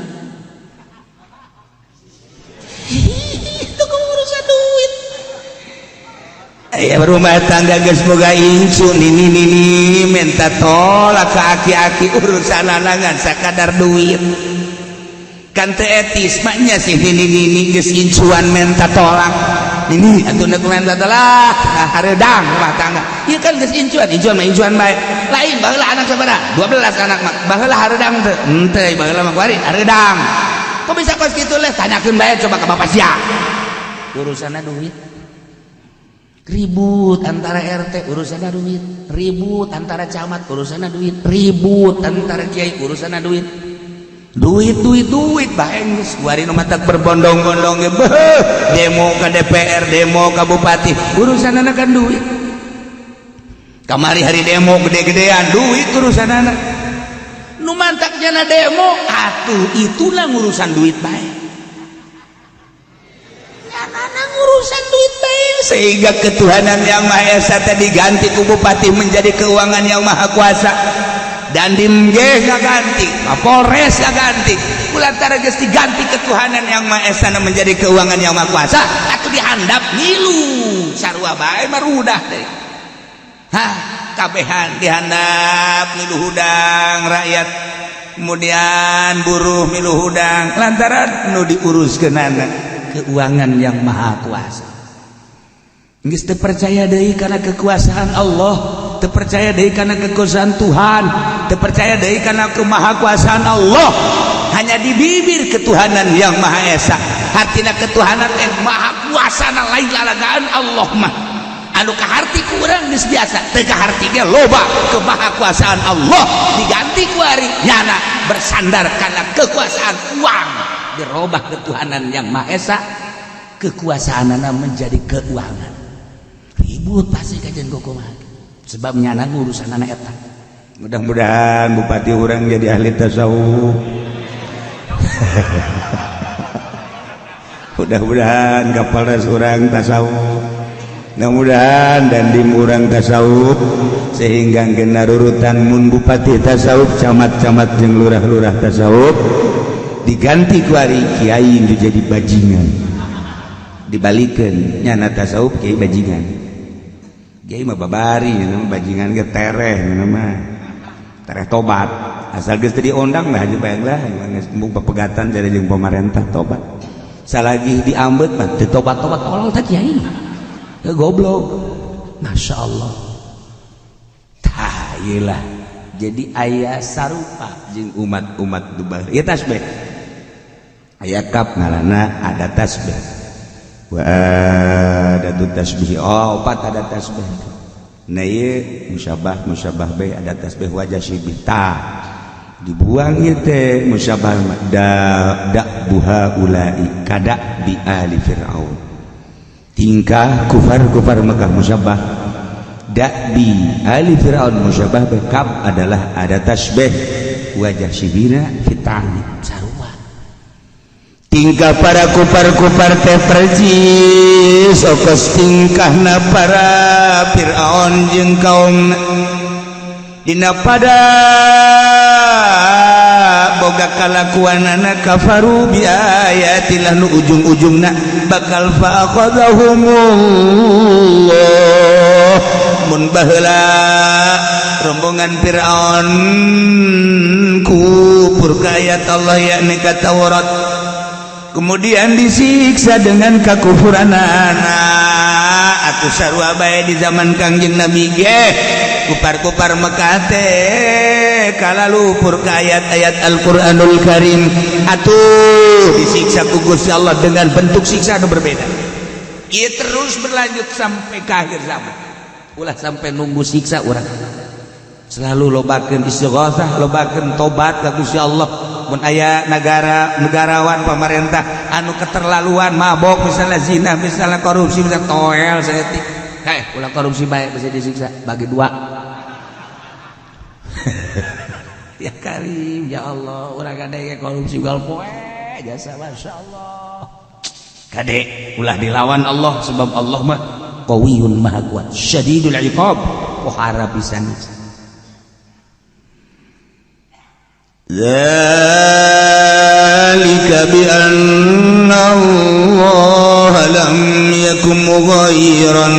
Itu komo urusan duit. Aya rumah tangga geus boga incu nini nini minta tolak ke aki-aki urusan ngan sakadar duit. Kan teu etis maknya sih nini nini geus incuan minta tolak. Nini atuh nek minta tolak nah hareudang rumah tangga. Ieu kan geus incuan, incuan mah incuan bae. Lain baheula anak sabaraha? 12 anak mah. Baheula hareudang teu? Henteu, baheula mah kuari hareudang. Kok bisa kos kitu leh? Tanyakeun bae coba ka bapak sia. Urusanna duit. Ribut antara RT urusanna duit, ribut antara camat urusanna duit, ribut antara kiai urusanna duit. Duit duit duit bae geus kuari nu matak berbondong-bondong ge beuh demo ka DPR, demo ka bupati, urusanna kan duit. Kamari hari demo gede-gedean duit urusanna. Nu mantak jana demo atuh itulah urusan duit bae. Nyanana ngurusan duit bae sehingga ketuhanan yang Maha Esa tadi diganti ku bupati menjadi keuangan yang Maha Kuasa. Dandim ge ngaganti, Kapolres ngaganti, kulantara geus diganti ketuhanan yang Maha Esa menjadi keuangan yang Maha Kuasa, atuh dihandap ngilu sarua bae marudah deui. Hah, kabehan dihandap milu hudang rakyat, kemudian buruh milu hudang lantaran nu diuruskeunana keuangan yang Maha Kuasa. Geus teu percaya deui kana kekuasaan Allah, teu percaya deui kana kekuasaan Tuhan, teu percaya deui kana kemahakuasaan Allah. Hanya di bibir ketuhanan yang Maha Esa. Hartina ketuhanan yang Maha Kuasa na lain lalagaan Allah mah. Anu kaharti ku urang geus biasa, teu kaharti ge loba kemahakuasaan Allah diganti ku ari nyana bersandar kana kekuasaan uang, dirobah ketuhanan yang Maha Esa, kekuasaanana menjadi keuangan. Ribut pasti kajian kumaha sebab nyana urusan anak eta. Mudah-mudahan bupati urang jadi ahli tasawuf. Mudah-mudahan kapolres urang tasawuf. Mudah-mudahan dandim urang tasawuf sehingga kena rurutan mun bupati tasawuf, camat-camat jeung lurah-lurah tasawuf diganti ku ari kiai nu jadi bajingan. Dibalikeun nyana tasawuf kiai bajingan. Kiai mah babari nya bajingan ge tereh nya mah. Tereh tobat. Asal geus teu diondang lah haji bae lah geus embung pepegatan jadi jeung pemerintah tobat. Salagi diambet mah teu tobat-tobat tolol teh kiai. Goblok. Masya Allah. Tah ieu lah. Jadi aya sarupa jeung umat-umat dubar. Ieu tasbih. Aya kap ngaranna ada tasbih. Wa ada tasbih. Oh, opat ada tasbih. Nah ieu musyabah musyabah bae ada tasbih wajah syibih. Tah dibuang ieu teh musyabah da da buha ulai kada bi ali fir'aun. Tingkah kufar-kufar Mekah musyabah da'bi ali fir'aun musyabah bekab adalah ada tasbih wajah syibina fitani sarua. Tingkah para kufar-kufar teh percis okos tingkahna para Fir'aun jeung kaum dina pada boga kalakuanana kafaru bi ayatillah nu ujung-ujungna bakal fa akhadhahumullah Mun baheula rombongan Fir'aun kufur ka ayat Allah, yakni ka Taurat, kemudian disiksa dengan kakufuran anak. Atuh sarua bae di zaman Kangjeng Nabi ge, kupar-kupar Mekah teh kalalupur ka ayat-ayat Al-Qur'anul Karim, atuh disiksa ku Gusti Allah dengan bentuk siksa anu berbeda. Ia terus berlanjut sampai ke akhir zaman. Ulah sampai nunggu siksa urang, selalu lobakeun istighosah, lobakeun tobat ka Gusti Allah. Mun aya negara, negarawan, pemerintah anu keterlaluan, mabok misalnya, zina misalnya, korupsi misalnya, toel saeutik. Heh, ulah korupsi bae, bisa disiksa bagi dua. Ya Karim, ya Allah, urang kade korupsi gal poe jasa. Masya Allah, kade ulah dilawan Allah, sebab Allah mah qawiyun, maha kuat, syadidul iqab, pohara pisan. ذلك بأن الله لم يكن مغيرا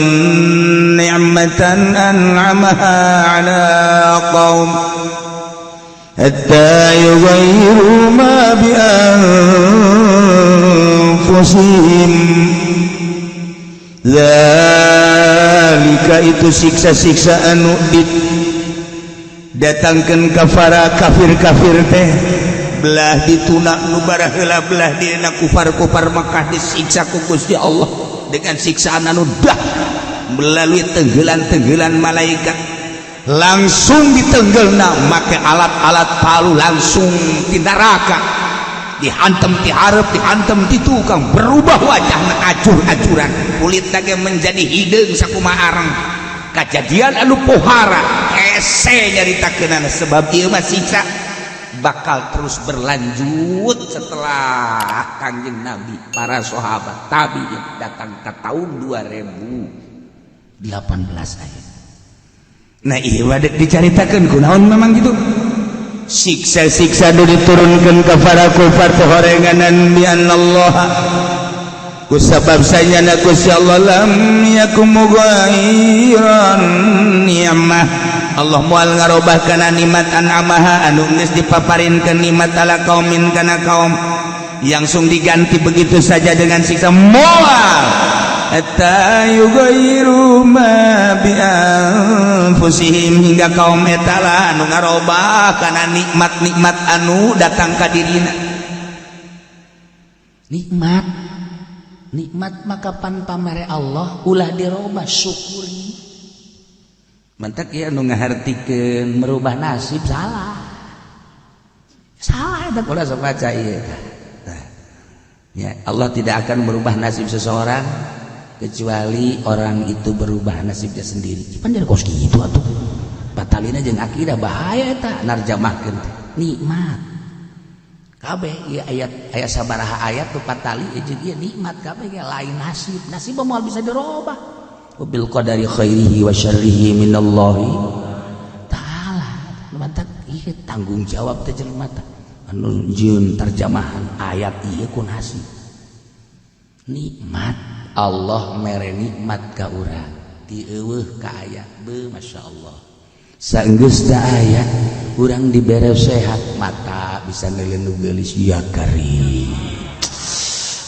نعمة أنعمها على قوم حتى يغيروا ما بأنفسهم. ذلك itu siksa-siksa anu datangkan kafara kafir-kafir teh, belah dituna nu baraheula, belah dina kufar-kufar Mekah disiksa ku Gusti Allah dengan siksaan anu dah melalui tenggelan-tenggelan malaikat, langsung ditenggelna make alat-alat palu, langsung di neraka dihantem ti hareup, dihantem ti tukang, berubah wajahna acur-acuran, kulit ge menjadi hideung sakumaha areng. Kejadian anu pohara hese nyaritakeunana, sebab ieu mah siksa bakal terus berlanjut setelah Kangjeng Nabi, para sahabat, tabi'in, datang ke tahun 2018 ayat. Nah, iya wadek dicaritakeun kunaon memang gitu siksa-siksa nu diturunkan ke para kufar teh horenganan. Bi Allah, kusabab sanyana Gusti Allah lam yakum mughayyiran ni'mah, Allah moal ngarobah kana nikmat, an'amaha anu geus dipaparinkeun nikmat, ala kaumin kana kaum, langsung diganti begitu saja dengan siksa, moal, hatta yughayyiru ma bi anfusihim, hingga kaum eta lah anu ngarobah kana nikmat-nikmat anu datang ka dirina. Nikmat, nikmat maka pan pamere Allah ulah dirobah, syukuri. Mantak ya nu ngahartikeun merubah nasib salah, salah eta. Ulah sok baca ieu. Ya, Allah tidak akan merubah nasib seseorang kecuali orang itu berubah nasibnya sendiri. Pan jadi kos kitu atuh, batalina jeung akidah, bahaya eta narjamahkeun teh. Nikmat kabeh ieu ayat, ayat sabaraha ayat tuh patali jeung ieu nikmat kabeh ge lain nasib. Nasib moal bisa dirobah. Bil qadari khairihi wa syarrihi minallahi ta'ala. Mantak ieu tanggung jawab teh jelema teh anu jieun terjemahan ayat ieu ku nasib. Nikmat, Allah mere nikmat ka urang ti eueuh ka aya, beuh, masyaallah. Saenggeus da aya, urang dibere sehat, mata bisa ngeuleuh geulis, ya Karim,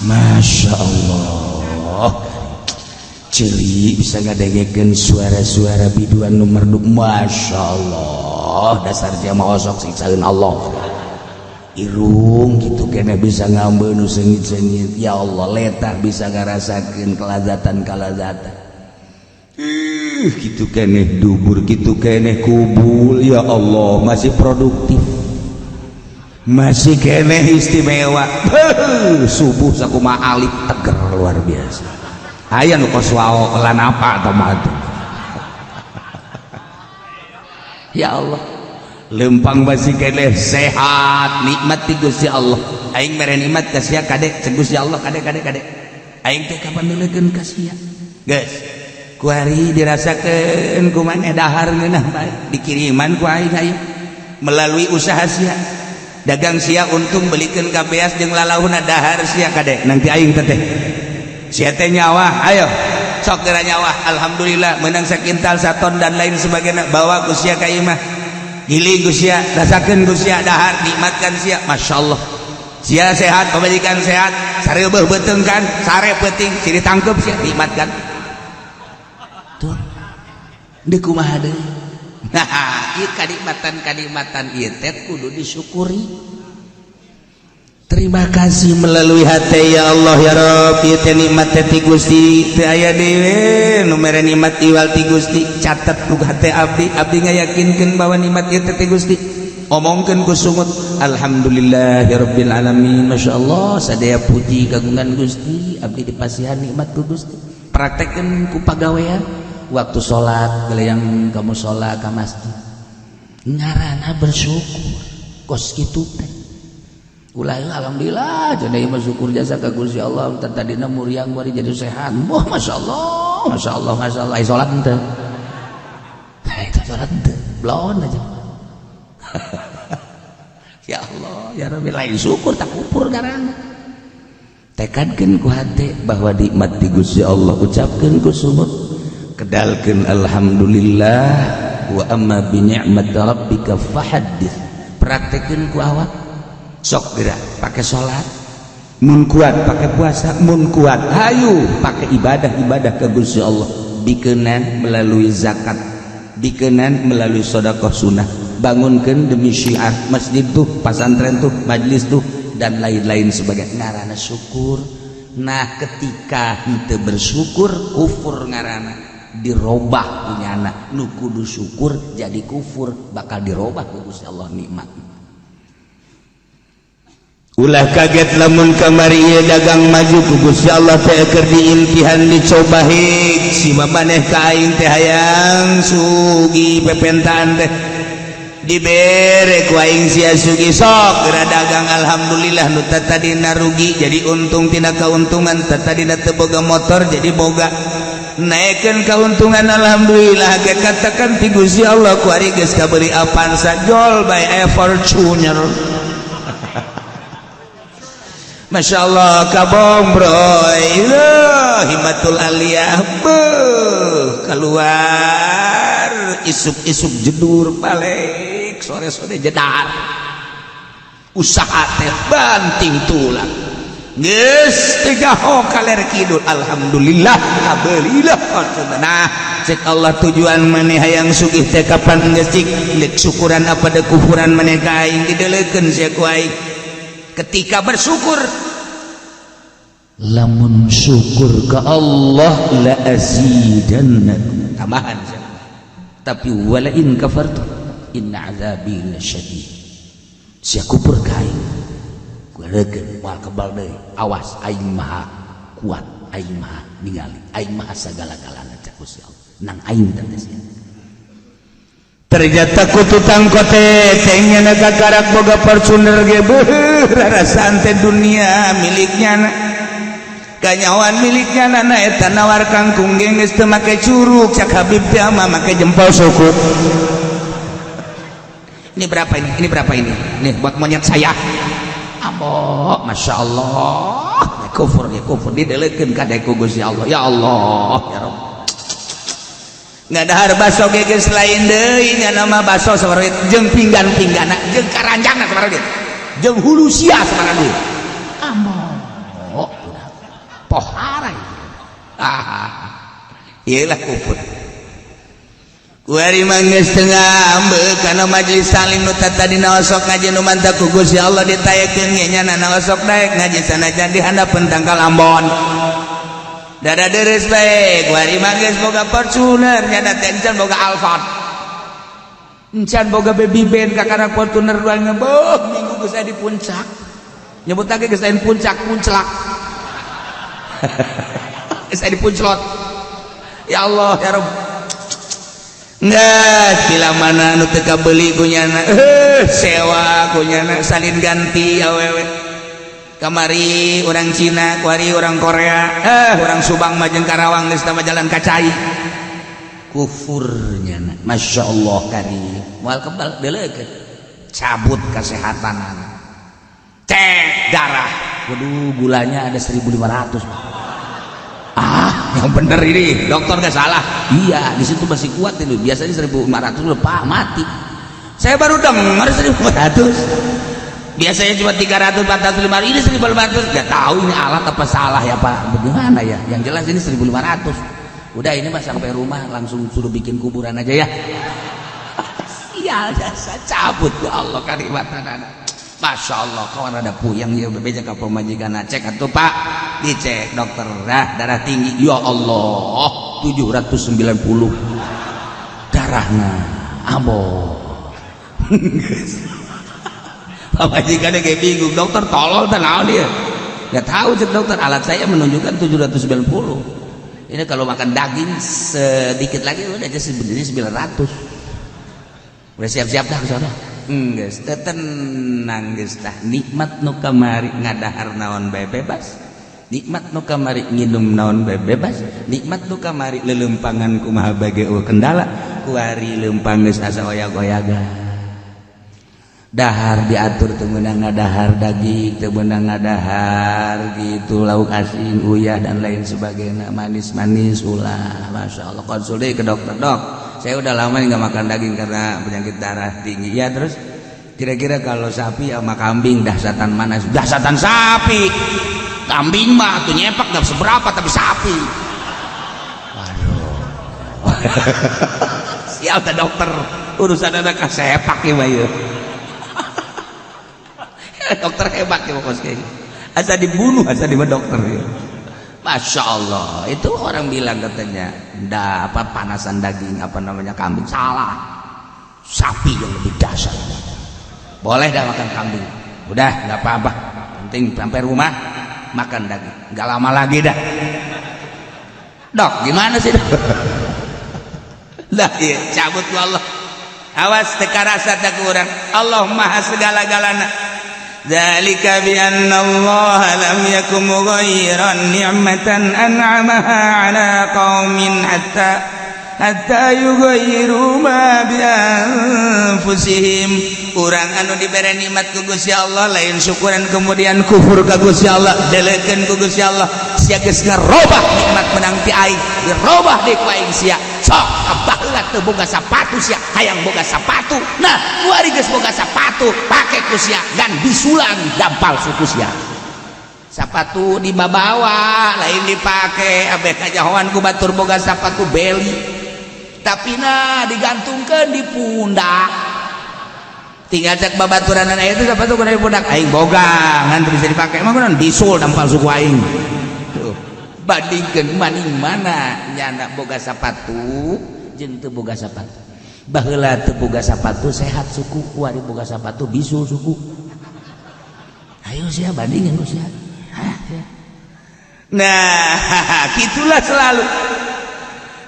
Masya Allah. Ceuli bisa ngadengekeun suara-suara biduan nu merdu, Masya Allah. Dasar jamaah osok siksaeun Allah. Irung gitu kene bisa ngambeun nu seungit-seungit, ya Allah. Letah bisa ngarasakeun kelazatan-kelazatan. Ih, gitu keneh dubur, gitu keneh kubul, ya Allah, masih produktif, masih keneh istimewa. Subuh sakumaha alif, teger, luar biasa. Aya nu kos wao lan apa atau mah. Ya Allah, lempang masih keneh sehat, nikmat ti Gusti Allah. Aing mere nikmat ka sia, kade, cek Gusti Allah, kade, kade, kade, aing teh kapan neulekeun ka sia? Geus kuari dirasakeun ku maneh dahar ngeunah bae, dikiriman ku aing aing melalui usaha sia, dagang sia untung, belikeun ka beas jeung lalauhna, dahar sia, kade, nanti aing teh sia teh nyawa, ayo Sok geura nyawah, alhamdulillah menang sakintal, saton, dan lain sebagainya. Bawa ku sia ka imah, giling ku sia, rasakeun ku sia, dahar, nikmatkan sia. Masya Allah, sia sehat, pamajikan sehat, sareubeuh beuteung kan, sare peuting sini tangkep sia, nikmatkan tuh. Deui kumaha deui? Nah, ieu kanikmatan-kanikmatan ieu teh kudu disyukuri. Terima kasih melalui hati, ya Allah, ya Rob, ieu teh nikmat teh ti Gusti, teu aya deui nu mere nikmat iwal ti Gusti. Catet ku hate abdi, abdi ngayakinkeun bahwa nikmat ieu teh ti Gusti. Omongkeun ku sungut, alhamdulillah ya rabbil alamin, masyaallah, sadaya puji kagungan Gusti, abdi dipasihan nikmat ku Gusti. Praktekkeun ku pagawean. Waktu salat yang kamu salat ka masjid, ngarana bersyukur kos kitu teh. Ulah, alhamdulillah cenah, ieu mah syukur jasa ka Gusti Allah, tadina muriang bari jadi sehat. Wah, masyaallah, masyaallah, masyaallah. Ai salat henteu? Itu salat henteu? Belon aja. Ya Allah, ya Rabbi, lain syukur tak kufur garana. Tekadkeun ku hate bahwa nikmat di Gusti Allah, ucapkeun ku sungut, kedalkeun alhamdulillah, wa amma bi ni'mat rabbika fahaddits. Praktekeun ku awak. Sok gerak pakai salat mun kuat, pakai puasa mun kuat, hayu pakai ibadah-ibadah ke Gusti Allah, dikenan melalui zakat, dikenan melalui sedekah sunnah, bangunkan demi syiar masjid tuh, pasantren tuh, majlis tuh, dan lain-lain sebagai ngarana syukur. Nah, ketika henteu bersyukur, kufur ngarana, dirobah punya anak nu kudu syukur jadi kufur, bakal dirobah ku Gusti Allah nikmat. Ulah kaget lamun kamari ieu dagang maju ku Gusti Allah teh keur diimtihan, dicoba hik si maneh ka aing teh hayang sugih, pepentaan teh dibere ku aing sia sugih. Sok geura dagang, alhamdulillah, nu tadina rugi jadi untung, tina keuntungan tadina teu boga motor jadi boga, naikkan keuntungan, alhamdulillah ge katakan ti Gusti Allah. Ku ari geus kabeli Avanza, jol bae aya Fortuner. Masya Allah, kabong bro, himatul aliyah beuh, keluar isuk-isuk jedur, balik sore-sore jedar, usaha teh banting tulang, geus tiga kaler kidul, alhamdulillah kabelilah. Nah, cek Allah, tujuan maneh hayang sugih teh kapan geus cik deuk syukuran apa deuk kufuran maneh ka aing? Didelekeun sia ku aing. Ketika bersyukur, lamun syukur ke Allah, la azidannakum, tambahan, tapi wala in kafartum inna azabi lasyadid. Sia kufur ka aing, kurekeun moal kebal deui, awas, aing maha kuat, aing maha ningali, aing maha sagala-galana, cak Gusti Allah nang aing teh sia. Ternyata ku tukang kote teh karak boga Fortuner ge beuh rarasaan teh dunia miliknya, kanyawan miliknya. Nana eta nawar kangkung ge geus teu make curug, cak Habib teh mah make jempol suku. Ini berapa ini? Ini berapa ini? Nih buat monyet saya. Ambo, masya Allah, kufur ya kufur, didelekeun ka ku Gusti Allah. Ya Allah, ya Rabb. Ngadahar baso ge geus lain deui nya, nama baso sabaraha duit, jeung pinggan-pinggana jeung karanjangna sabaraha duit, jeung hulu sia sabaraha duit. Ambo, pohara. Ah, iyalah kufur. Kuari mah geus teu ngambek kana majelis taklim, nu tadina osok ngaji, nu mantap ku Gusti Allah ditaekeun ge nya na osok daek ngaji sanajan di handapeun tangkal ambon. Dada deres bae. Kuari mah geus boga Fortuner, nya teh encan boga Alphard, encan boga baby band, kakara Fortuner dua beuh minggu geus aya di puncak. Nyebut lagi geus aya di puncak, punclak, geus aya di punclot. Ya Allah, ya Rabb. Nggak, bila mana nu teu kabeli kunyana, sewa kunyana, salin ganti awewe. Kamari orang Cina, kuari orang Korea, orang Subang mah jeung Karawang geus tama jalan kacai. Kufurnya, Masya Allah karim, moal kebal, deleukeun, cabut kesehatan, cek darah, waduh, gulanya ada 1500. Ah, Yang bener ini dokter gak salah. Iya, di situ masih kuat itu. Biasanya 1400 udah, Pak, mati. Saya baru dengar 1400, biasanya cuma 300, 400, 500, ini 1500. Gak tahu ini alat apa salah ya, Pak, bagaimana ya. Yang jelas ini 1500. Udah, ini mah sampai rumah langsung suruh bikin kuburan aja ya. Sial, jasa cabut. Ya Allah, kanikmatan anak. Masya Allah, kawan, rada puyeng ya. Bebeja ka pamajikan, cek atuh, Pak. Dicek dokter, nah, darah tinggi. Ya Allah, 790 darahnya. Ambo, pamajikannya kayak bingung, dokter tolol teh naon dia. Nggak tahu, cek dokter, alat saya menunjukkan 790. Ini kalau makan daging sedikit lagi udah aja sebenarnya 900. Udah siap-siap dah ke sana. Geus tenang, geus tah. Nikmat nu kamari ngadahar naon bae bebas, nikmat nu kamari nginum naon bae bebas, nikmat nu kamari lelempangan kumaha bae kendala. Kuari lempang geus asa oyag-oyagan, dahar diatur, teu meunang ngadahar daging, teu meunang ngadahar gitu lauk asin, uyah, dan lain sebagainya, manis-manis ulah. Masya Allah. Konsul deh ke dokter, "Dok, saya udah lama nggak makan daging karena penyakit darah tinggi ya. Terus kira-kira kalau sapi sama kambing dahsatan mana?" "Dahsatan sapi. Kambing mah tuh nyepak nggak seberapa, tapi sapi, waduh." Sial teh dokter, urusan anak sepak ya, bayu. Dokter hebat ya pokoknya, asa dibunuh, asa di dokter ya. Masya Allah, itu orang bilang katanya ndak apa, panasan daging, apa namanya, kambing. Salah, sapi yang lebih dahsyat. Boleh dah makan kambing, udah nggak apa-apa, penting sampai rumah makan daging. Nggak lama lagi dah. Dok, gimana sih, Dok? Lah iya, cabut ku Allah. Awas teka rasa tak kurang. Allah maha segala-galana. ذلك بأن الله لم يك مغيرا نعمة أنعمها على قوم حتى يغيروا ما بأنفسهم. Urang anu dibere nikmat ku Gusti Allah lain syukuran, kemudian kufur ka Gusti Allah, delekeun ku Gusti Allah. Sia geus ngarobah nikmat menang ti aing, dirobah deui ku aing. Sia sok baheula teu boga sapatu, sia hayang boga sapatu. Nah, kuari geus boga sapatu, pake ku sia gan bisulan dampal suku sia. Sapatu dibawa, lain dipake. Abeh kajahoan ku batur boga sapatu beli, tapi nah digantungkan di pundak. Tinggal cek babaturan itu, sapatu kudu di pundak, aing boga ngan bisa dipake mah kunaon, bisul dampal suku aing. Tuh, bandingkeun maning mana nyana boga sapatu jeung teu boga sapatu. Baheula teu boga sapatu sehat suku, kuari boga sapatu bisul suku. Ayo sia bandingin ku sia. Nah, gitulah selalu.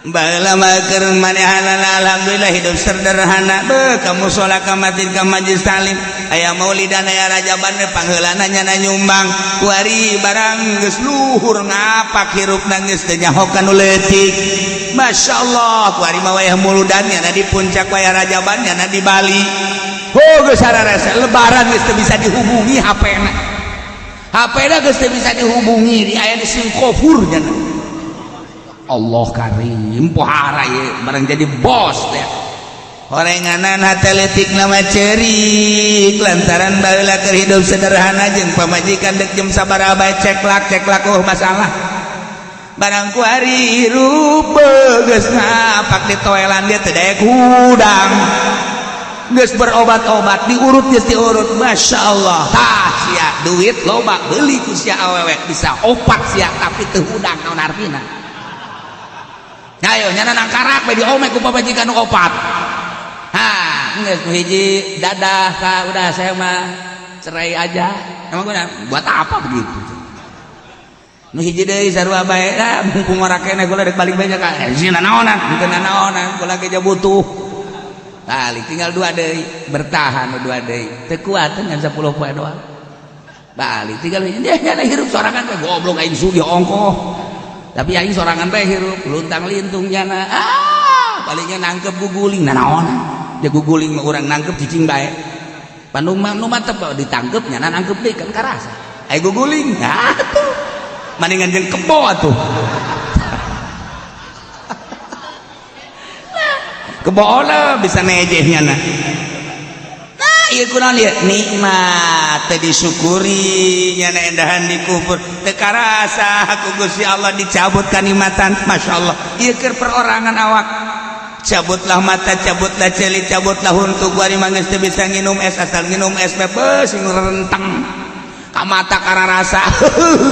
Baheula mah keur manehanana alhamdulillah hidup sederhana. Be ka musala, ka masjid, ka majlis taklim, aya maulidan, aya rajaban we pangheulana nyana nyumbang. Kuari barang geus luhur ngapak, hirupna geus teu nyaho ka nu leutik. Masya Allah, kuari mah wayah muludan nyana di puncak, wayah rajaban nyana di Bali. Oh, geus sararasa lebaran geus teu bisa dihubungi HP-na. HP-na geus teu bisa dihubungi, di aya di Singapura nyana. Allah karim, pohara ye barang jadi bos teh. Horenganan hate leutik nama cerik lantaran baheula keur hidup sederhana jeung pamajikan dek jam sabaraha bae ceklak ceklak, oh masalah. Barang kuari hirup geus ngapak di toelan, dia teu daek hudang, geus berobat-obat, diurut, geus diurut. Masya Allah. Tah sia duit loba, beli ku sia awewe bisa opat sia, tapi teu hudang, naon artina? Ayo nyana nangkarak bae diome ku pamajikan nu opat. Ha, geus nu hiji dadah ka, udah saya mah cerai aja. Emang guna buat apa begitu? Nu hiji deui sarua bae lah, mumpung ora keneh kula dek balik bae ka. Eh, sina naonan, henteu naonan, kula ge butuh. Balik tinggal dua deui, bertahan nu dua deui. Teu kuat ngan 10 poe doang. Balik tinggal hiji, dia nyana hirup sorangan we, goblok aing sugih ongkoh. Tapi aing sorangan bae hirup luntang lintung nyana. Ah, palingnya nangkep guguling, nah naonan. Dia guguling mah urang nangkep cicing bae. Bandung mah nu mantep ditangkep nyana nangkep deui kan karasa. Ai guguling, nah tuh. Mendingan jeung kebo atuh. Kebola bisa nejehnya nah. Nah, ieu kunaon ieu? Nikmat teu disyukuri nyana endahan dikufur. Teu karasa ku Gusti Allah dicabut kanikmatan. Masya Allah. Ieu keur perorangan awak. Cabutlah mata, cabutlah ceuli, cabutlah huntu. Kuari mah geus teu bisa nginum es, asal nginum es bebas sing renteng. Ka mata kararasa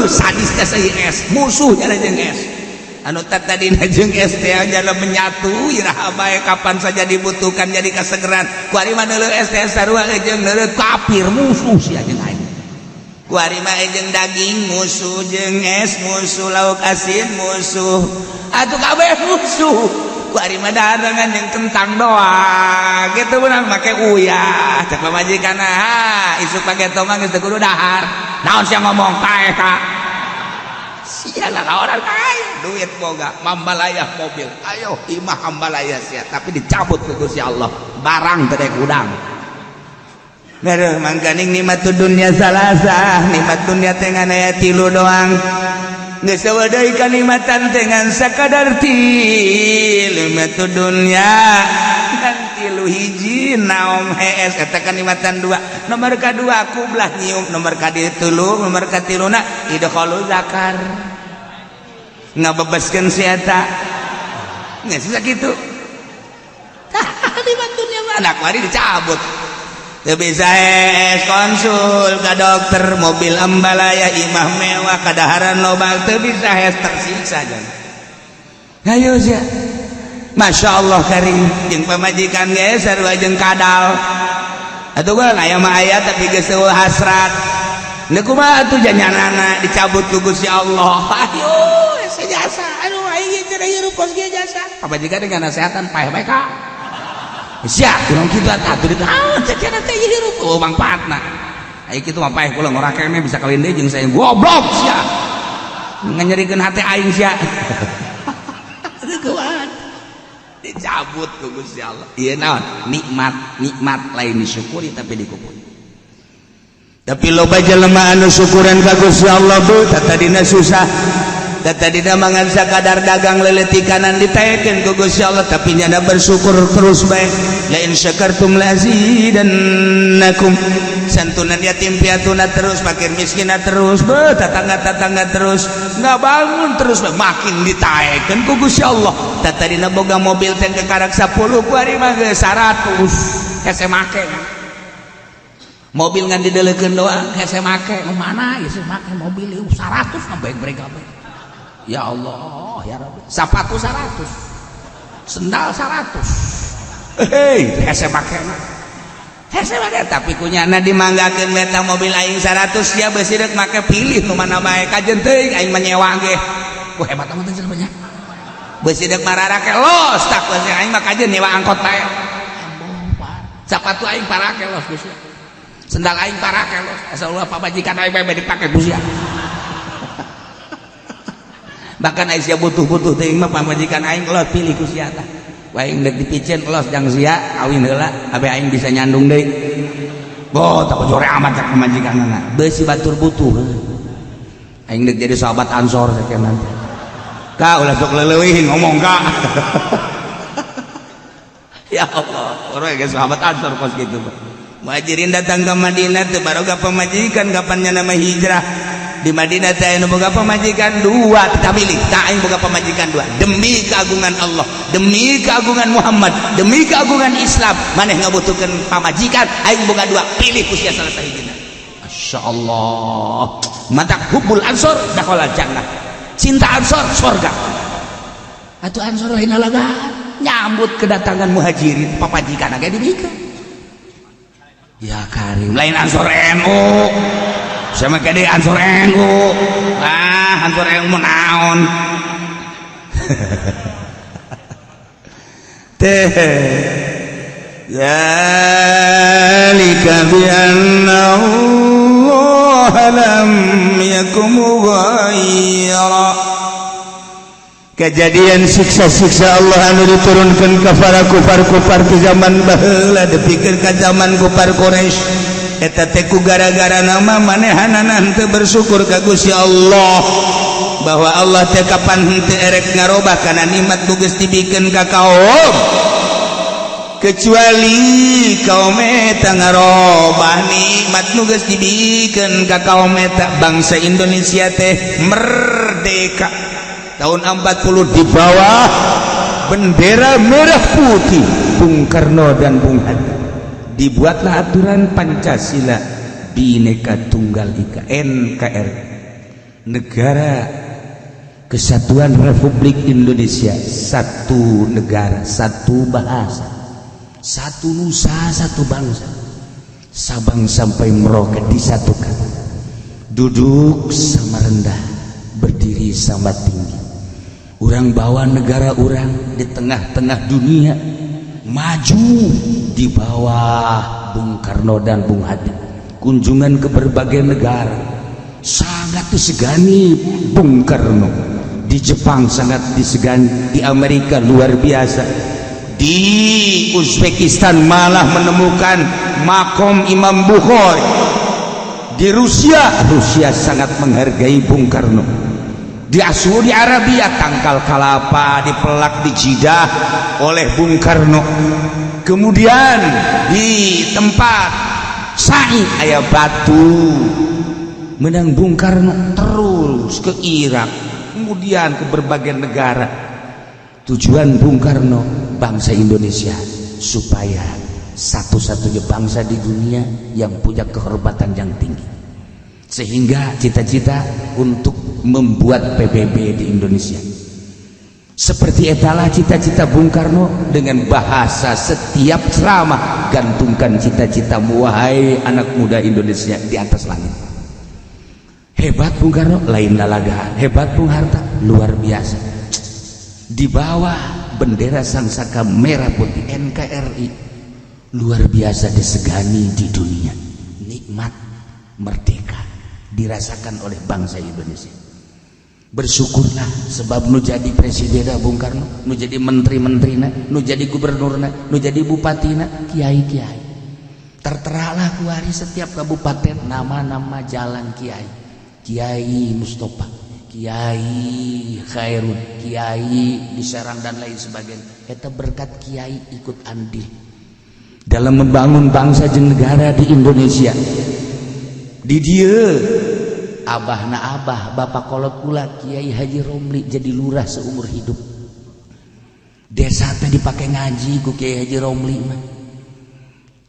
sadis teh es, musuh nyana jeung es. Anu tadina jeung es teh jalan menyatu iraha bae kapan saja dibutuhkan jadi kasegeran. Kuari mah neuleuh es teh sarua jeung neuleuh kafir musuh sia jeung aing. Kuari mah jeung daging musuh, jeung es musuh, lauk asin musuh, atuh kabeh musuh. Kuari mah dahareungan jeung kentang doang gitu beunang make uyah. Cek pamajikan, ah isuk pake mah geus teu kudu dahar. Naon sia ngomong paeh ka sia lah orang kaya duit boga mambalaya mobil ayo imah hambalaya sia, tapi dicabut ke Gusti Allah barang teh udang. Aduh, mangkaning nikmat dunia salasah, nikmat dunia teh ngan aya tilu doang. Geus eueuh deui kanikmatan teh ngan sakadar tilu nikmat dunia. Ngan tilu hiji naom hees eta kanikmatan dua. Nomor kadua kublah nyium, nomor katilu, nomor katiluna idkhalu zakar. Ngabebaskeun si eta. Geus sakitu. Tah nikmat dunia mah anak mari dicabut. Teu bisa es konsul ka dokter, mobil ambalaya, imah mewah, kadaharan loba, teu bisa es tersiksa jan. Ayo sia. Masya Allah karim jeung pamajikan ge sarua jeung kadal. Atuh gua aya mah aya tapi geus eueuh hasrat. Neuk kumaha atuh janyanana dicabut ku Gusti Allah. Ayo hese jasa. Aduh aing cenah hirup kos ge jasa. Pamajikan dengan nasehatan paeh bae ka. Sia kurang kitu atuh di naon cenah teh hirup oh mangfaatna. Aing kitu mah paeh kula ngora keneh bisa kawin deui jeung saya goblok sia. Nganyerikeun hate aing sia. Kuat. Dicabut ku Gusti Allah. Ieu naon? Nikmat, nikmat lain disyukuri tapi dikufuri. Tapi loba jelema anu syukuran ka Gusti Allah bu, tadina susah. Tadina mangan sakadar dagang leuleutikanan ditaekeun ku Gusti Allah, tapi nyana bersyukur terus bae. La in syakartum lazidannakum. Santunan yatim piatuna terus, fakir miskina terus, be tetangga-tetangga terus, nggak bangun terus bae. Makin ditaekeun ku Gusti Allah. Tadina boga mobil teh kekarak 10 kuari mah geus 100 hese make. Mobil ngan dideleukeun doang hese make. Nu mana ieu make mobil ieu 100 mah bae kabeh. Ya Allah, ya Rabbi. Sepatu 100. Sendal 100. Hei, hese make mah. Hese make tapi kunyana dimanggakeun eta mobil aing 100 sia beusi rek make pilih nu mana bae kajen teuing aing mah nyewa ge. Wah hebat amat teh jelema nya. Beusi rek mararake los tak beusi aing mah kajen nyewa angkot bae. Sepatu aing parake los geus. Sendal aing parake los. Asal ulah pamajikan aing bae dipake ku sia. Bahkan Aisyah butuh-butuh teuing mah pamajikan aing los pilih ku sia tah. Aing deuk dipicen los jang sia kawin heula abe aing bisa nyandung deui. Boh tak jore amat cak pamajikanna. Beusi batur butuh. Aing deuk jadi sahabat Ansor sakeun nanti. Ka ulah sok leuleuwih ngomong ka. Ya Allah, orang ge sahabat Ansor kos kitu. Muhajirin datang ke Madinah teu baroga pamajikan kapannya nama hijrah. Di Madinah teh anu boga pamajikan dua, kita pilih tak aing boga pamajikan dua demi keagungan Allah, demi keagungan Muhammad, demi keagungan Islam. Maneh ngabutuhkeun pamajikan aing boga dua, pilih ku sia salah sahijina. Masya Allah, mantak hubbul ansor dakhala jannah, cinta ansor surga. Atuh ansor lain lalagan nyambut kedatangan muhajirin pamajikan agak dibikeun. Ya karim lain ansor NU sama kade ansor NU, ah ansor NU naon teh. Zalika bi anna Allah lam yakum mughayyira. Kejadian siksa-siksa Allah anu diturunkan ke para kufar-kufar di zaman baheula dipikir ka zaman kufar Quraisy eta teh ku gara-gara nama manehanana henteu bersyukur ka Gusti Allah bahwa Allah teh kapan henteu erek ngarobah kana nikmat nu geus dibikeun ka kaum. Kecuali kaum eta ngarobah nikmat nu geus dibikeun ka kaum eta. Bangsa Indonesia teh merdeka tahun 40 di bawah bendera merah putih Bung Karno dan Bung Hatta. Dibuatlah aturan Pancasila, Bhinneka Tunggal Ika, NKRI, Negara Kesatuan Republik Indonesia, satu negara, satu bahasa, satu nusa, satu bangsa. Sabang sampai Merauke disatukan, duduk sama rendah, berdiri sama tinggi. Urang bawa negara urang di tengah-tengah dunia maju di bawah Bung Karno dan Bung Hatta. Kunjungan ke berbagai negara sangat disegani. Bung Karno di Jepang sangat disegani, di Amerika luar biasa, di Uzbekistan malah menemukan makom Imam Bukhari. Di Rusia, Rusia sangat menghargai Bung Karno. Di Saudi Arabia, tangkal kalapa dipelak di Jidah oleh Bung Karno. Kemudian di tempat Sa'i aya batu menang Bung Karno. Terus ke Irak, kemudian ke berbagai negara. Tujuan Bung Karno, bangsa Indonesia supaya satu-satunya bangsa di dunia yang punya kehormatan yang tinggi, sehingga cita-cita untuk membuat PBB di Indonesia. Seperti etalah cita-cita Bung Karno dengan bahasa setiap ceramah, "Gantungkan cita-citamu, wahai anak muda Indonesia, di atas langit." Hebat Bung Karno, lain lalaga. Hebat Bung Hatta, luar biasa. Di bawah bendera Sang Saka Merah Putih NKRI, luar biasa disegani di dunia. Nikmat merdeka dirasakan oleh bangsa Indonesia. Bersyukurlah, sebab nu jadi presiden Bung Karno, nu jadi menteri-menterina, nu jadi gubernurna, nu jadi bupatina kiai-kiai. Terteralah kuari setiap kabupaten nama-nama jalan kiai, Kiai Mustafa, Kiai Khairun, Kiai di Serang, dan lain sebagainya. Eta berkat kiai ikut andil dalam membangun bangsa jeung negara di Indonesia. Di dieu abah na abah, bapak kolot kula, Kiai Haji Romli, jadi lurah seumur hidup. Desa teh dipakai ngaji ku Kiai Haji Romli mah.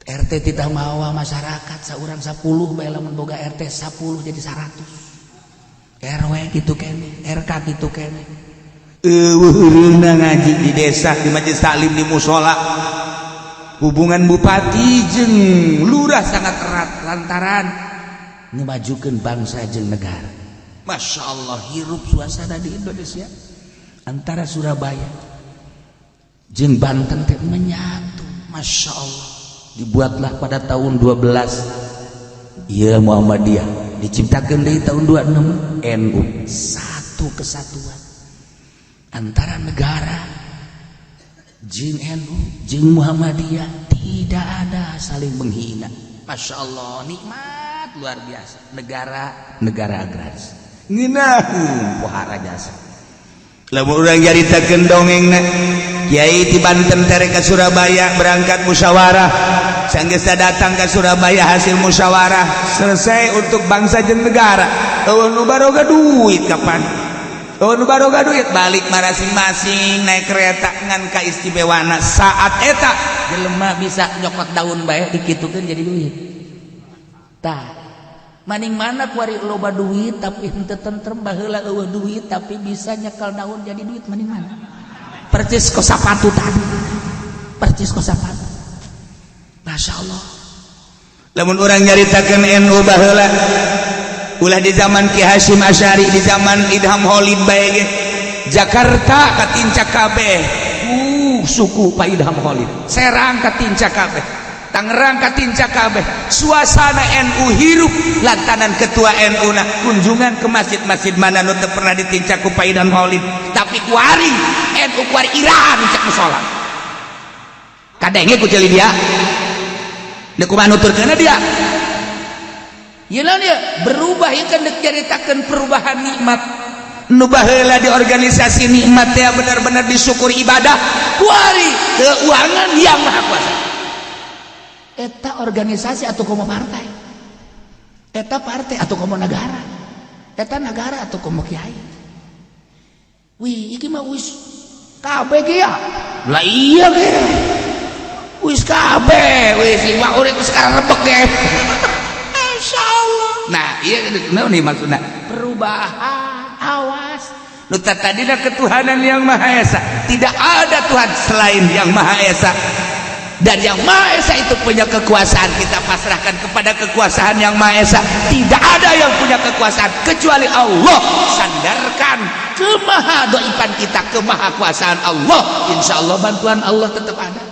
RT tidak mawa masyarakat seorang 10 bae, lamun boga RT 10 jadi 100. RW gitu kene, RK gitu kene. Euweuh ngaji di desa, di majelis taklim, di musola. Hubungan bupati jeung lurah sangat erat lantaran ngemajukan bangsa jeung negara. Masya Allah, hirup suasana di Indonesia antara Surabaya jeung Banten teh menyatu. Masya Allah, dibuatlah pada tahun 12 iya Muhammadiyah diciptakan dari tahun 26 NU, satu kesatuan antara negara jeung NU jeung Muhammadiyah, tidak ada saling menghina. Masya Allah, nikmat luar biasa. Negara, negara agraris, ngeunaheun pohara jasa. Lamun urang nyaritakeun dongengna, Kiai di Banten tere ke Surabaya berangkat musyawarah. Sanggeus datang ke Surabaya, hasil musyawarah selesai untuk bangsa jeung negara. Euweuh nu baroga duit kapan? Euweuh nu baroga duit, balik masing-masing naik kereta ngan kaistimewana saat eta jelema bisa nyokot daun bae, dikitukeun jadi duit. Tah, maning mana kuari loba duit tapi henteu tentrem, baheula euweuh duit tapi bisa nyekel daun jadi duit, maning mana? Percis kos sapatu tadi, percis kos sapatu. Masya Allah, lamun urang nyaritakeun NU baheula, ulah di zaman Ki Hasyim Asy'ari, di zaman Idham Holid bae ge, Jakarta katincak kabeh suku Pak Idham Holid, Serang katincak kabeh, Tangerang katincak kabeh. Suasana NU hirup lantaran ketua NU na kunjungan ke masjid-masjid mana nu teu pernah ditincak ku Pak Idham Holid. Tapi kuari NU kuari iraha nincak musola? Kadenge ku ceuli dia. Deuk kumaha nuturkeunna dia? Ieu naon ieu? Berubah. Ieu kan deuk nyaritakeun perubahan nikmat. Nu baheula di organisasi nikmat ya benar-benar disyukuri ibadah, kuari keuangan yang maha kuasa. Eta organisasi atau komo partai, eta partai atau komo negara, eta negara atau komo kiai. Wih, iki mah wis kabeh ge ya lah. Iya ge wis kabeh, wis lima urip sekarang rebek ge. Masya Allah. Nah, iya, nah, nih maksudnya perubahan. Awas, nu tadina ketuhanan yang Maha Esa, tidak ada Tuhan selain yang Maha Esa dan yang Maha Esa itu punya kekuasaan. Kita pasrahkan kepada kekuasaan yang Maha Esa. Tidak ada yang punya kekuasaan kecuali Allah. Sandarkan kemahadoipan kita ke maha kuasaan Allah. Insya Allah bantuan Allah tetap ada,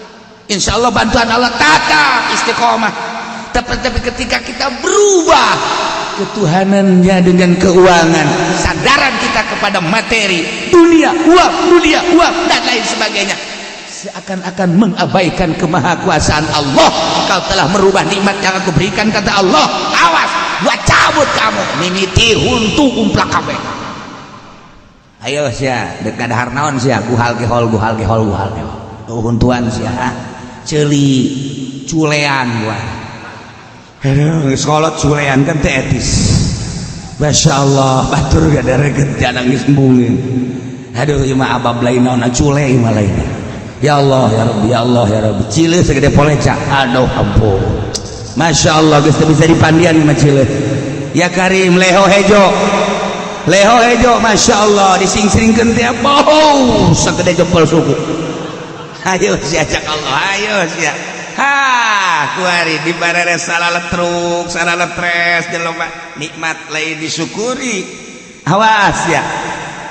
insya Allah bantuan Allah tetap istiqomah. Tapi ketika kita berubah ketuhanannya dengan keuangan, sandaran kita kepada materi dunia, uang dunia, uang dan lain sebagainya, seakan-akan mengabaikan kemahakuasaan Allah. "Kau telah merubah nikmat yang aku berikan," kata Allah. "Awas, gua cabut kamu." Mimiti huntu umplak kabeh. Ayo sia, dekat dahar naon sia? Guhal gehol, guhal gehol, guhal gehol. Tuh huntuan sia, ceuli culean gua. Aduh, sekolah culean kan teh etis. Masya Allah, batur gak ada reget nangis embungin. Aduh, ieu mah abab lain naon, cule ieu mah lain. Ya Allah, ya Rabbi, ya Allah, ya Rabbi. Cile segede poleca. Aduh, ampun. Masya Allah, geus teu bisa dipandian mah cile. Ya Karim, leho hejo. Leho hejo, Masya Allah, dising-singkeun teh bau segede jempol suku. Ayo sia cak Allah, ayo sia. Ha, kuari di barere salah letruk, salah letres jelema nikmat lain disyukuri. Awas ya.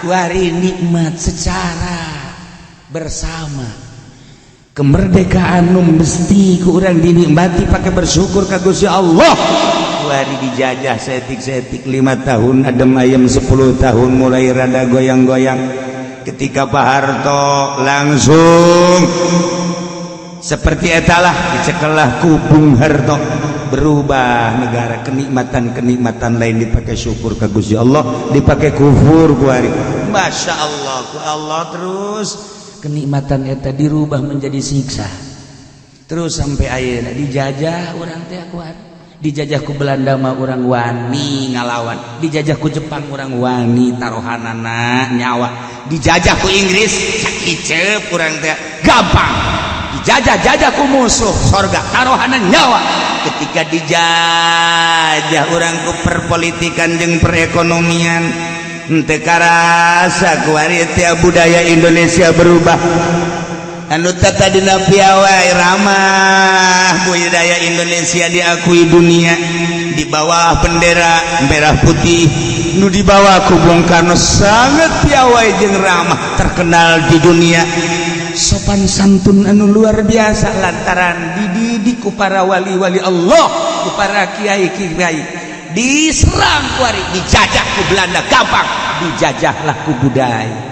Kuari nikmat secara bersama. Kemerdekaan nu mesti ku urang dinikmati pakai bersyukur ka Gusti Allah. Kuari dijajah setik-setik 5 tahun adem ayem, 10 tahun mulai rada goyang-goyang. Ketika Pak Harto langsung seperti etalah, dicekelah ku Bung Harto, berubah negara. Kenikmatan-kenikmatan lain dipakai syukur ke Gusti Allah, dipakai kufur kuari. Masya Allah, ku Allah terus kenikmatan eta dirubah menjadi siksa terus sampai ayeuna dijajah urang teh kuat. Dijajah ku Belanda mah urang wani ngalawan, dijajah ku Jepang urang wani taruhanana nyawa, dijajah ku Inggris sakiceup urang teh gampang, dijajah-jajah ku musuh sorga taruhanan nyawa. Ketika dijajah urang ku perpolitikan jeung perekonomian, henteu karasa kuari teh budaya Indonesia berubah. Anu tadina piawai ramah, budaya Indonesia diakui dunia di bawah bendera merah putih nu dibawa ku Bung Karno, sangat piawai jeung ramah, terkenal di dunia, sopan santun anu luar biasa lantaran dididik ku para wali-wali Allah, ku para kiai-kiai. Diserang kuari, dijajah ku Belanda gampang, dijajahlah ku budaya.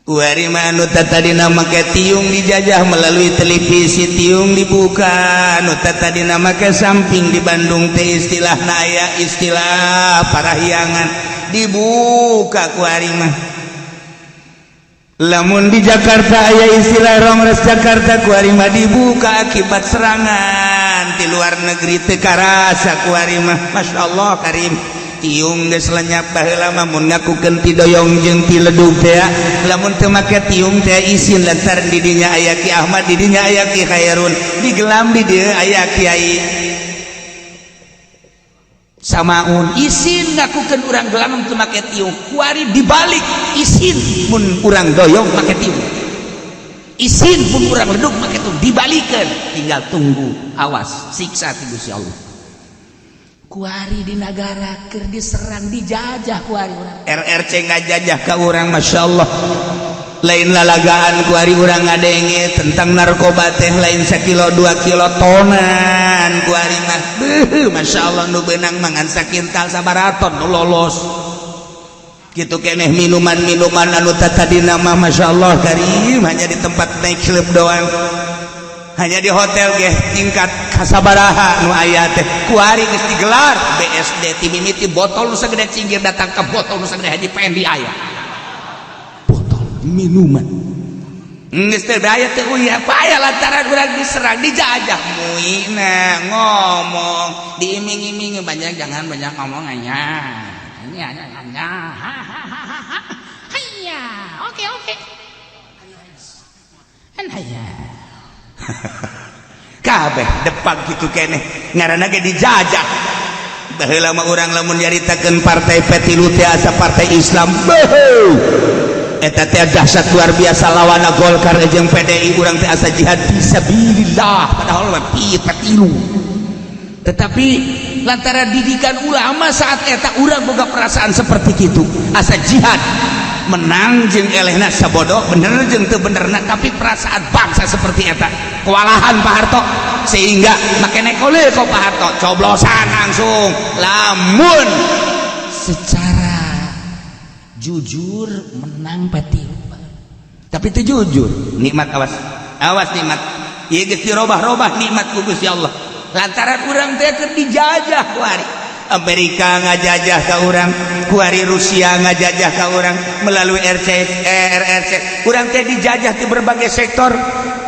Kuari mah anu tadina make tiung dijajah melalui televisi, tiung dibuka. Nu tadina make samping, di Bandung teh istilah aya istilah parahyangan, dibuka kuari mah. Lamun di Jakarta aya istilah Rongres Jakarta, kuari mah dibuka akibat serangan di luar negeri. Teu karasa kuari mah. Masya Allah Karim, tiung geus lenyap. Baheula mah mun ngakukeun ti doyong jeung ti ledug teh, lamun teu make tiung teh isin, lantaran di dinya aya Ki Ahmad, di dinya aya Ki Khairun, di gelam di dieu aya Kiai Samaun, isin ngakukeun urang gelam teu make tiung. Kuari dibalik, isin mun urang doyong make tiung, isin pun urang ledug make tiung. Dibalikeun, tinggal tunggu, awas siksa ti Gusti Allah. Kuari di negara keur diserang, dijajah kuari urang. RRC ngajajah ka urang, Masya Allah, lain lalagaan. Kuari urang ngadenge tentang narkoba teh lain sakilo 2 kilo, tonan kuari mah. Beuh, Masya Allah, nu beunang mangan sakintal sabaraton nu lolos gitu keneh. Minuman-minuman anu tadina mah, Masya Allah Karim, hanya di tempat night club doang. Hanya di hotel ge tingkat kasabaraha nu aya teh. Kuari geus digelar BSD, ti mimiti botol nu sagede cinggir datang ke botol nu sagede Haji Pendi, aya botol minuman. Geus teu aya teh uya apa aya, lantaran urang diserang, dijajah. Muina ngomong diiming-iming, banyak, jangan banyak ngomong, hanya hanya hanya hanya oke oke hanya kabeh depan gitu keneh, ngaranna ge dijajah. Baheula mah urang lamun nyaritakeun partai P3 teh asa partai Islam, beuh, eta teh dahsyat luar biasa, lawana Golkar jeung PDI. Urang teh asa jihad fisabilillah, padahal mah P3. Tetapi lantaran didikan ulama saat eta, urang boga perasaan seperti itu, asa jihad menang jeung elehna, sabodo bener jeung teu benerna, tapi perasaan bangsa seperti eta. Kewalahan Pak Harto, sehingga make nekole kok Pak Harto coblosan langsung. Lamun secara jujur menang P3, tapi itu jujur nikmat. Awas, awas nikmat ieu geus dirobah-robah nikmat ku Gusti Allah, lantaran urang teh keur dijajah. Kuari Amerika ngajajah ka urang, kuari Rusia ngajajah ka urang melalui RC, RRC. Urang teh dijajah di berbagai sektor.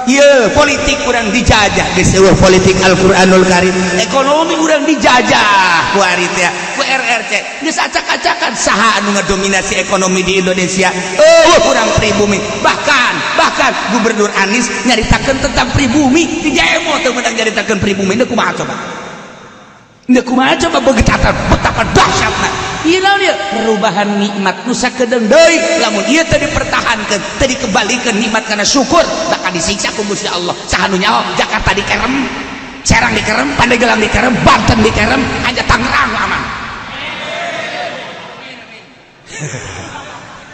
Iya, politik urang dijajah, geus eueuh politik Al-Qur'anul Karim. Ekonomi urang dijajah kuari teh ku RRC. Geus acak-acakan, saha anu ngadominasi ekonomi di Indonesia? Eueuh urang pribumi. Bahkan bahkan Gubernur Anies nyaritakeun tentang pribumi di demo, teu meunang nyaritakeun pribumi. Deuk kumaha coba? Deuk kumaha coba betapa betapa dahsyatna? Ieu naon ieu? Perubahan nikmat nu sakedeung deui. Lamun ieu teu dipertahankeun, teu dikembalikan nikmat karena syukur, bakal disiksa ku Gusti Allah. Saha nu nyaho Jakarta dikerem, Serang dikerem, Pandeglang dikerem, Banten dikerem, hanya Tangerang aman.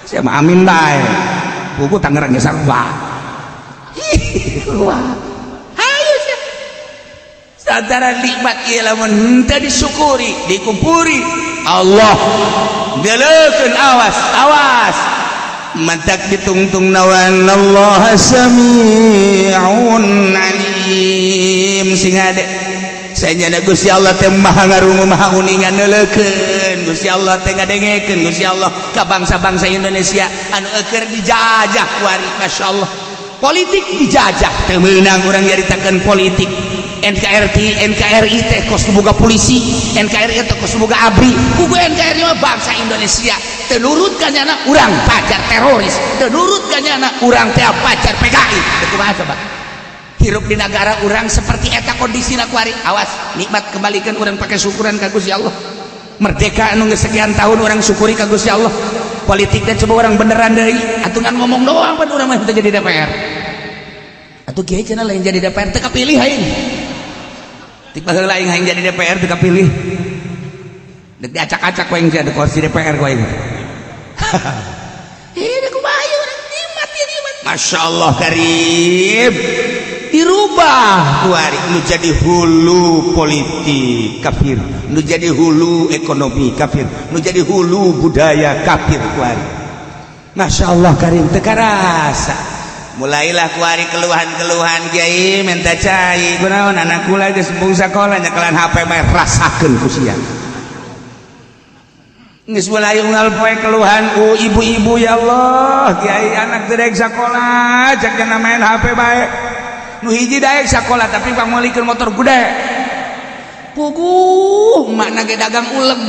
Saya mah amin bae. Buku Tangerang ge sarua. Wah. Ayo sia. Sadara nikmat ieu lamun henteu disyukuri, dikumpuri Allah geleukeun, awas, awas. Mantak ditungtung nawan Allah sami'un alim, sing ade. Sanyana Gusti Allah teh maha ngarungu, maha uningan. Neuleukeun Gusti Allah teh, ngadengekeun Gusti Allah ka bangsa-bangsa Indonesia anu eueur dijajah kuari. Masya Allah, politik dijajah, teu meunang urang nyaritakeun politik NKRI. NKRI teh kos boga polisi, NKRI teh kos boga ABRI. Kugu NKRI mah bangsa Indonesia. Teu nurut ka nyana, urang pacar teroris. Teu nurut ka nyana, urang teh pacar PKI. Teu kumaha coba hirup di negara urang seperti eta kondisina kuari? Awas nikmat, kembalikan urang pakai syukuran ka Gusti Allah. Merdeka anu geus sekian tahun, urang syukuri ka Gusti Allah. Politiknya coba urang beneran deui atuh, ngan ngomong doang pan urang mah teu jadi DPR atuh. Kiai cenah lain jadi DPR, teu kapilih aing. Ti baheula aing hayang jadi DPR, teu kapilih. Dek diacak-acak ku aing di kursi DPR ku aing. Ini kumaha urang nikmat ya, nikmat. Masya Allah Karim, dirubah kuari. Nu jadi hulu politik kafir, nu jadi hulu ekonomi kafir, nu jadi hulu budaya kafir kuari. Masya Allah Karim, teu karasa mulailah kuari keluhan-keluhan. Kiai, minta cai. Kunaon? Anak kula geus embung sakola, nyekelan HP mah, rasakeun ku sia. Geus mulai unggal poe keluhan ibu-ibu, ya Allah kiai, anak teu daek sakola, cek main HP bae. Nu hiji daek sakola, tapi pangmeulikeun motor gede. Puguh makna ge dagang uleg.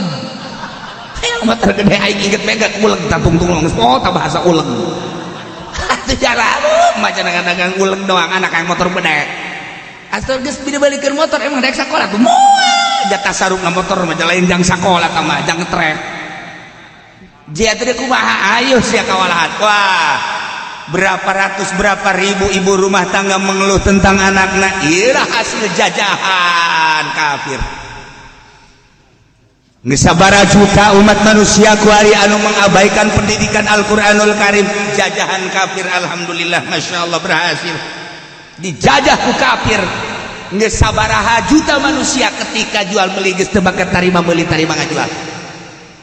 Hayang motor gede, aing inget megat uleg tungtung geus, oh tak bahasa uleg atuh cara maca dagang uleg doang, anak yang motor gede. Asal geus dibalikeun motor, emang daek sakola tuh? Moal, jatah sarungna motor mah lain jang sakola, tah mah jang ngetrek. Jia teh kumaha? Ayo sia kawalahan. Wah, berapa ratus, berapa ribu ibu rumah tangga mengeluh tentang anaknya. Iyalah hasil jajahan kafir. Sabara juta umat manusia kuari anu mengabaikan pendidikan Al-Qur'anul Karim, jajahan kafir. Alhamdulillah, Masya Allah, berhasil dijajah ku kafir. Geus sabaraha juta manusia ketika jual beli geus teu bakat tarima meuli, tarima ngajual.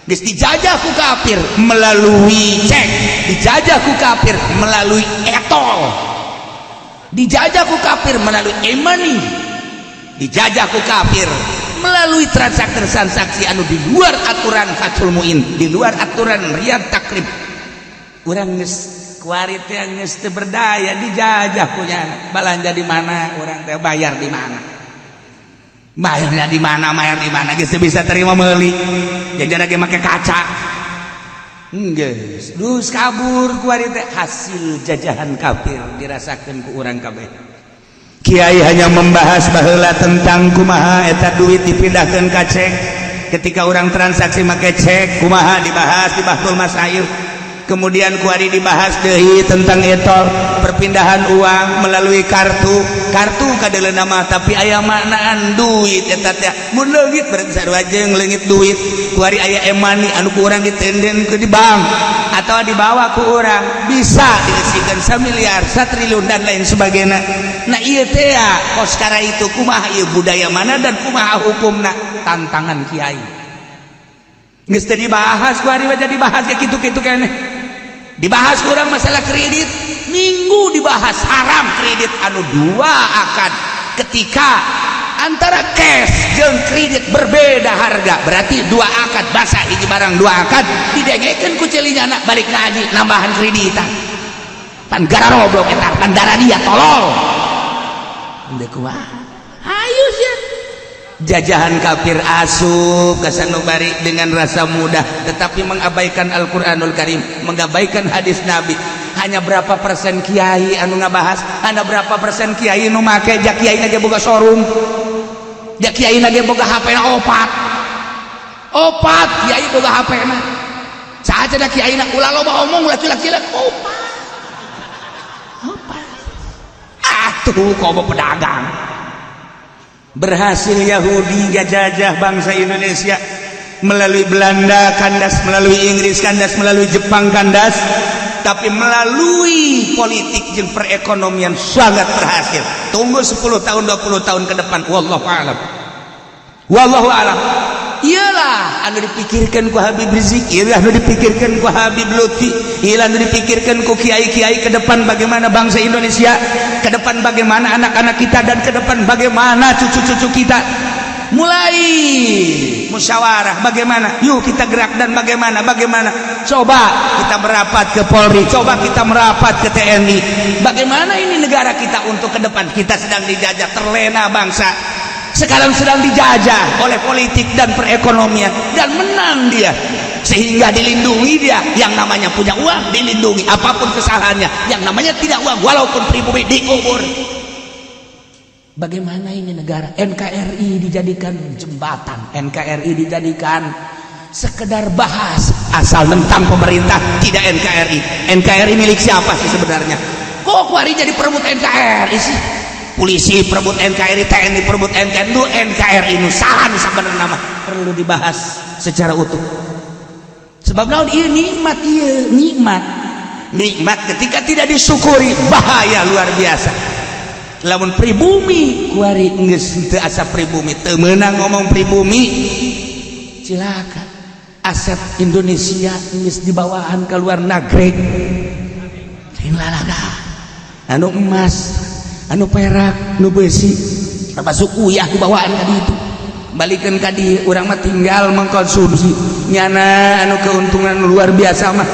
Geus dijajah ku kafir melalui cek, dijajah ku kafir melalui etol. Dijajah ku kafir melalui e-money, dijajah ku kafir melalui transaksi-transaksi anu di luar aturan Fathul Muin, di luar aturan Riyad Takrib. Urang geus kuari teh geus teu berdaya, dijajah punya. Balanja di mana urang teh, bayar di mana, bayarnya di mana, bayar di mana, geus bisa terima meuli jajan lagi make kaca. Geus dus kabur kuari teh. Hasil jajahan kafir dirasakeun ku urang kabeh. Kiai hanya membahas baheula tentang kumaha eta duit dipindahkan ka cek. Ketika orang transaksi make cek kumaha, dibahas di Bahtsul Masail. Kemudian kuari dibahas deui tentang etol, perpindahan uang melalui kartu. Kartu kadeuleu nama, tapi aya maknaan duit eta teh. Mun leungit berarti sarua jeung leungit duit. Kuari aya e-money anu ku urang ditenden ke di bank atau dibawa ku urang, bisa diisikan 1 miliar, 1 triliun, dan lain sebagainya. Nah, iya teh kos kara itu kumaha ieu, budaya mana dan kumaha hukumna, Tantangan kiai geus teu dibahas kuari mah, jadi dibahas kayak kitu-kitu keneh. Dibahas kurang masalah kredit, minggu dibahas haram kredit anu dua akad. Ketika antara cash jeung kredit berbeda harga, berarti dua akad. Basa hiji barang dua akad, didengekeun ku celinya anak balik ngaji nambahan kreditan. Pan gararoblok eta, pan darah dia tolol. Henteu kumaha, hayu sia. Jajahan kafir asup ke sanubari dengan rasa mudah, tetapi mengabaikan Al-Qur'anul Karim, mengabaikan hadis Nabi. Hanya berapa persen kiai anu ngabahas, hanya berapa persen kiai nu make. Ja kiai ge boga showroom, ja kiai ge boga HP na opat opat. Kiai boga HP na saha da kiai na? Ulah loba omong, ulah cilak-cilak. Opat opat atuh, komo pedagang. Berhasil Yahudi gajajah bangsa Indonesia melalui Belanda kandas, melalui Inggris kandas, melalui Jepang kandas, tapi melalui politik dan perekonomian sangat berhasil. Tunggu 10 tahun, 20 tahun ke depan, wallahu alam, wallahu alam. Iyalah anu dipikirkan ku Habib Rizik, iyalah anu dipikirkan ku Habib Lutfi, iyalah anu dipikirkan ku kiai-kiai ke depan. Bagaimana bangsa Indonesia ke depan, bagaimana anak-anak kita, dan ke depan bagaimana cucu-cucu kita. Mulai musyawarah, bagaimana yuk kita gerak dan bagaimana bagaimana. Coba kita merapat ke Polri, coba kita merapat ke TNI. Bagaimana ini negara kita untuk ke depan? Kita sedang dijajah, terlena bangsa sekarang sedang dijajah oleh politik dan perekonomian, dan menang dia sehingga dilindungi dia. Yang namanya punya uang dilindungi apapun kesalahannya, yang namanya tidak uang walaupun pribumi dikubur. Bagaimana ini negara? NKRI dijadikan jembatan, NKRI dijadikan sekedar bahas, asal tentang pemerintah tidak NKRI. NKRI milik siapa sih sebenarnya? Kok kuari jadi perebut NKRI sih? Polisi perebut NKRI, TNI perebut NKRI. Itu NKRI nu saha nu sabenerna mah perlu dibahas secara utuh. Sebab naon? Ieu nikmat, ieu nikmat. Nikmat ketika tidak disyukuri bahaya luar biasa. Lamun pribumi kuari geus teu asa pribumi, teu meunang ngomong pribumi, cilaka. Aset Indonesia geus dibawaan ke luar negeri, lain lalaga anu emas, anu perak, nu besi, termasuk uyah dibawaan tadi itu balikan ka di urang mah tinggal mengkonsumsi nyana anu keuntungan luar biasa mah.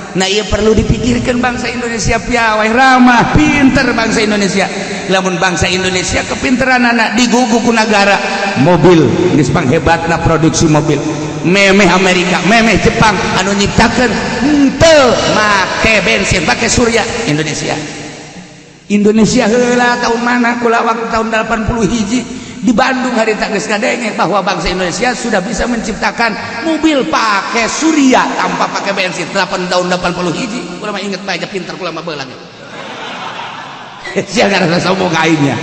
Nah, iya perlu dipikirkan. Bangsa Indonesia piawai, ramah, pinter bangsa Indonesia. Lamun bangsa Indonesia kepinteran anak digugu ku negara mobil geus panghebatna produksi mobil, memeh Amerika, memeh Jepang. Anu nyiptakeun henteu make bensin, make surya, Indonesia. Indonesia heula tahun mana, kula waktu tahun 80 hiji di Bandung hari tak geus ngadenge bahwa bangsa Indonesia sudah bisa menciptakan mobil pakai surya tanpa pakai bensin. 8 tahun 80 hiji kula mah inget bae, pinter kula mah beulang sia ngarasa sombong aingnya.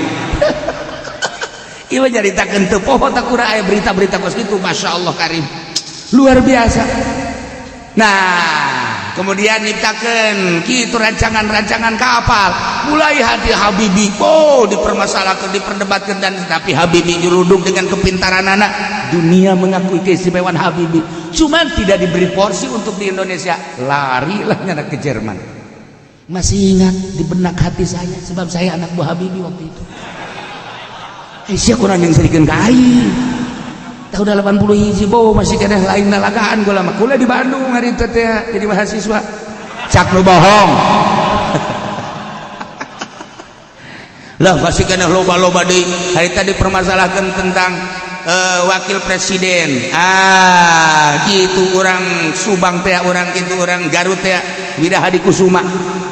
Ieu nyaritakeun teu poho tak kurang aya berita-berita kos kitu. Masya Allah karim, luar biasa. Nah, kemudian nyiptakeun kitu rancangan-rancangan kapal. Mulai hati Habibie, oh, dipermasalahkan, diperdebatkan, dan tapi Habibie nyeruduk dengan kepintaran anak. Dunia mengakui keistimewaan Habibie, cuman tidak diberi porsi untuk di Indonesia, lari lah nyana ke Jerman. Masih ingat di benak hati saya, sebab saya anak buah Habibie waktu itu. Eh, sia kurang yang serikeun ka aing. Tahun 80 hiji bawa masih keneh lain lalagaan gua lama. Kuliah di Bandung hari itu teh jadi mahasiswa. Cak nu bohong. Lah masih keneh loba-loba deui. Hari tadi permasalahkan tentang wakil presiden. Ah, gitu orang Subang teh, orang gitu orang Garut teh, Wirahadi Kusuma.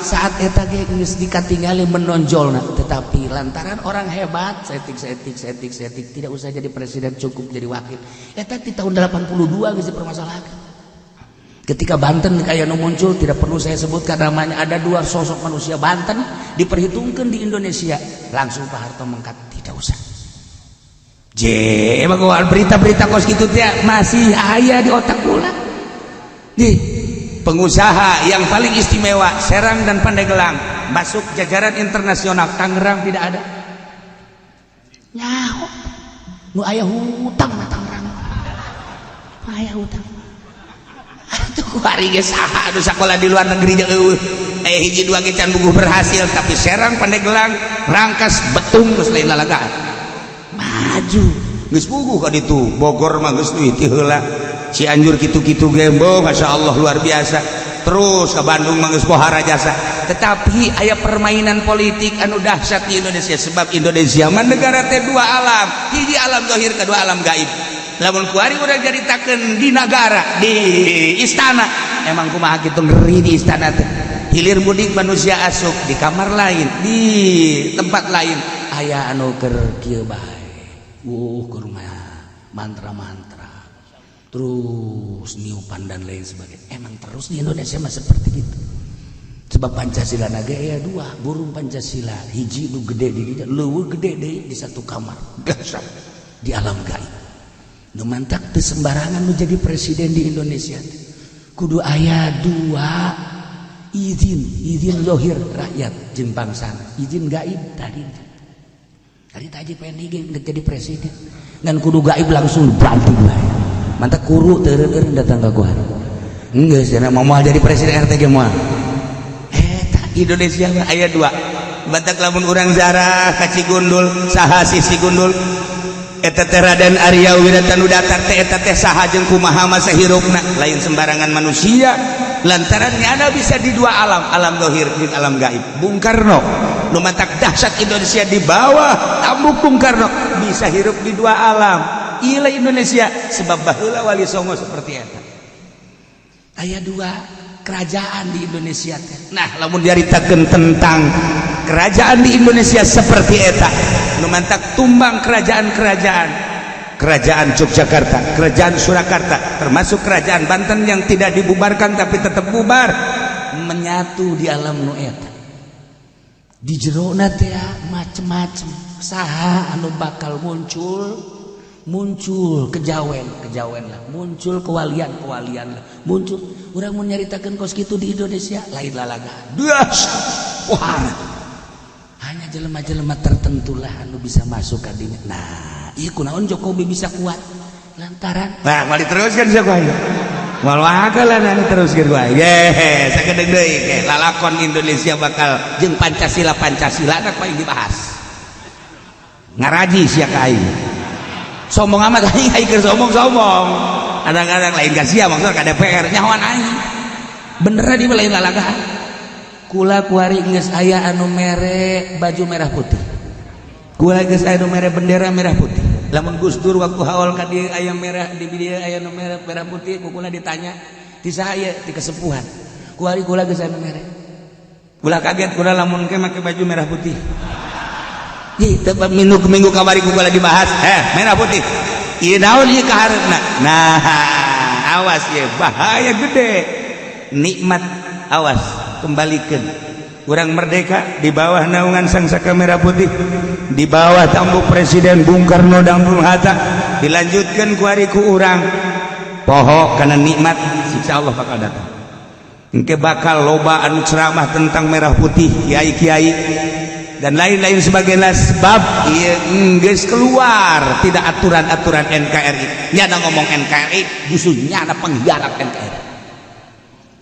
Saat eta ge geus dikatingali menonjolna, tetapi lantaran orang hebat setik setik setik setik tidak usah jadi presiden, cukup jadi wakil. Eta di tahun 82 geus dipermasalahkan. Ketika Banten kayak nu muncul, tidak perlu saya sebutkan namanya, ada dua sosok manusia Banten diperhitungkan di Indonesia, langsung Pak Harto mengkat, tidak usah. J, emang berita-berita kos gitu teh masih aya di otak kula. Nih, pengusaha yang paling istimewa Serang dan Pandeglang masuk jajaran internasional, Tangerang tidak ada. Nyaho. Nu aya hutang na Tangerang. Aya hutang. Atuh kuari ge saha anu sakola di luar negeri jeung eueuh. Aya hiji dua ge can buguh berhasil, tapi Serang, Pandeglang, Rangkas, Betung geus lain lalagaan. Maju. Geus buguh ka ditu. Bogor mah geus duit ti heula. Cianjur kitu-kitu gembo, Masya Allah luar biasa. Terus ke Bandung mah geus pohara jasa. Tetapi aya permainan politik anu dahsyat di Indonesia, sebab Indonesia mah negara teh dua alam, hiji alam zahir, kedua alam gaib. Lamun kuari urang caritakeun di nagara, di istana, emang kumaha kitu ngeri di istana teh. Hilir mudik manusia asup di kamar lain, di tempat lain aya anu keur kieu bae. Keur mantra-mantra terus niupan dan lain sebagainya. Emang terus di Indonesia mah seperti itu. Sebab Pancasila naga ya dua burung Pancasila, hiji nu gede di dinya, leuweuh gede deui di satu kamar, dahsyat di alam gaib. Nu mantak teu sembarangan nu jadi presiden di Indonesia teh. Kudu aya dua izin, izin zahir rakyat jeung bangsa, izin gaib tadi. Tadi tadi pengen ge jadi presiden ngan kudu gaib langsung banting bae. Mantak kuru teureun datang ka gua. Geus cenah mau jadi presiden RT ge moal. Eta Indonesia mah aya dua. Batak lamun urang zarah ka Cigundul, saha si Cigundul? Eta teh Raden Arya Wiratanudatar teh, eta teh saha jeung kumaha masa hirupna? Lain sembarangan manusia, lantaran ada bisa di dua alam, alam zahir jeung alam gaib. Bung Karno nu matak dahsyat Indonesia di bawah tambuk Bung Karno bisa hirup di dua alam. Ila Indonesia sebab baheula Wali Songo seperti eta. Aya dua kerajaan di Indonesia teh. Nah, lamun diaritakeun tentang kerajaan di Indonesia seperti eta, nu mantak tumbang kerajaan-kerajaan, kerajaan Yogyakarta, kerajaan Surakarta, termasuk kerajaan Banten yang tidak dibubarkan tapi tetap bubar, menyatu di alam nu eta. Di jerona teh macem-macem, saha anu bakal muncul, muncul kejawen, kejawen lah, muncul kewalian, kewalian lah, muncul. Urang mau nyaritakeun kos kitu di Indonesia lain lalaga. Dahsyat. Wah. Hanya jelema-jelema tertentu lah anu bisa masuk ka dinya. Nah, ieu kunaon Jokowi bisa kuat? Lantaran nah, mau diteruskan siapa aing? Moal wakalan anu teruskeun ku aing. Ye, sakedeung deui ke lalakon Indonesia bakal jeung Pancasila, Pancasila na ku aing dibahas. Ngaraji sia ka aing. Sombong amat aing, aing keur sombong-sombong. Kadang-kadang lain ka sia, maksudna ka DPR nyahoan aing. Bener di lain lalagaan. Kula kuari geus aya anu mere baju merah putih. Kula geus aya anu mere bendera merah putih. Lamun Gus Dur waktu haul ka dieu aya merah di dieu aya nu merah merah putih, ku kula ditanya, "Ti saha ieu?" "Ti kesepuhan." Kuari kula geus aya nu mere. Ulah kaget kula lamun ke make baju merah putih. Ih, teu minggu minggu kamari ku kula dibahas, eh merah putih. Ieu naon ieu kahareupna? Nah, awas ye, bahaya gede. Nikmat awas kembalikan. Urang merdeka di bawah naungan sang saka merah putih, di bawah tampuk Presiden Bung Karno dan Bung Hatta, dilanjutkan ku hari ku urang poho karena nikmat siksa Allah bakal datang. Engke bakal loba anu ceramah tentang merah putih, kiai-kiai dan lain-lain sebagainya, sebab ieu geus keluar tidak aturan-aturan NKRI. Nyana ngomong NKRI justru nyana pengkhianat NKRI.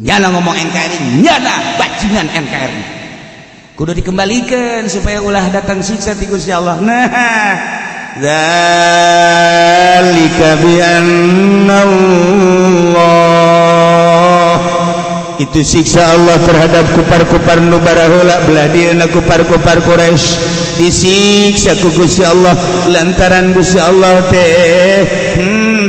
Nyana ngomong NKRI, nyana bajingan NKRI. Kudu dikembalikan supaya ulah datang siksa ti Gusti Allah. Nah, Dzalika bi anna Allah, itu siksa Allah terhadap kupar-kupar nu baraheula, belah dieuna kupar-kupar Quraisy disiksa ku Gusti Allah lantaran Gusti Allah teh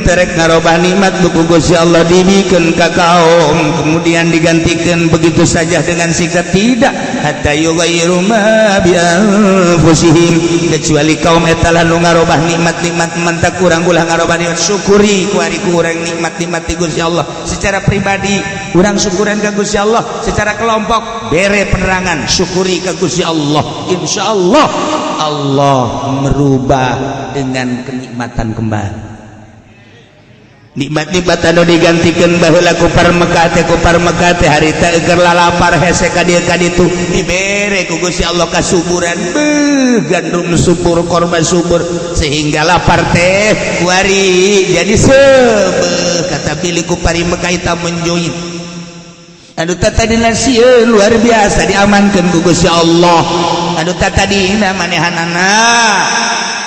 terek ngarobah nikmat nu ku Gusti Allah dibikeun ka kaum, kemudian digantikan begitu saja dengan siksa. Tidak, hatta yughayyiru ma bi anfusihim, kecuali kaum eta lah nu ngarobah nikmat-nikmat. Mantak urang ulah ngarobah nikmat, syukuri kuari ku urang nikmat-nikmat ti Gusti Allah. Secara pribadi urang syukuran ka Gusti Allah, secara kelompok bere penerangan, syukuri ka Gusti Allah, insyaallah Allah merubah dengan kenikmatan kembali nikmat-nikmat anu digantikan. Baheula kupar Mekah teh, kupar Mekah teh harita keur lalapar hese ka dieu ka ditu, dibere ku Gusti Allah kasuburan, beuh, gandum subur, korban subur, sehingga lapar teh kuari jadi sebeuh. Kata pilih kupari Mekah eta menjoin anu tadina sieun luar biasa, diamankeun ku Gusti Allah. Anu tadina manehanana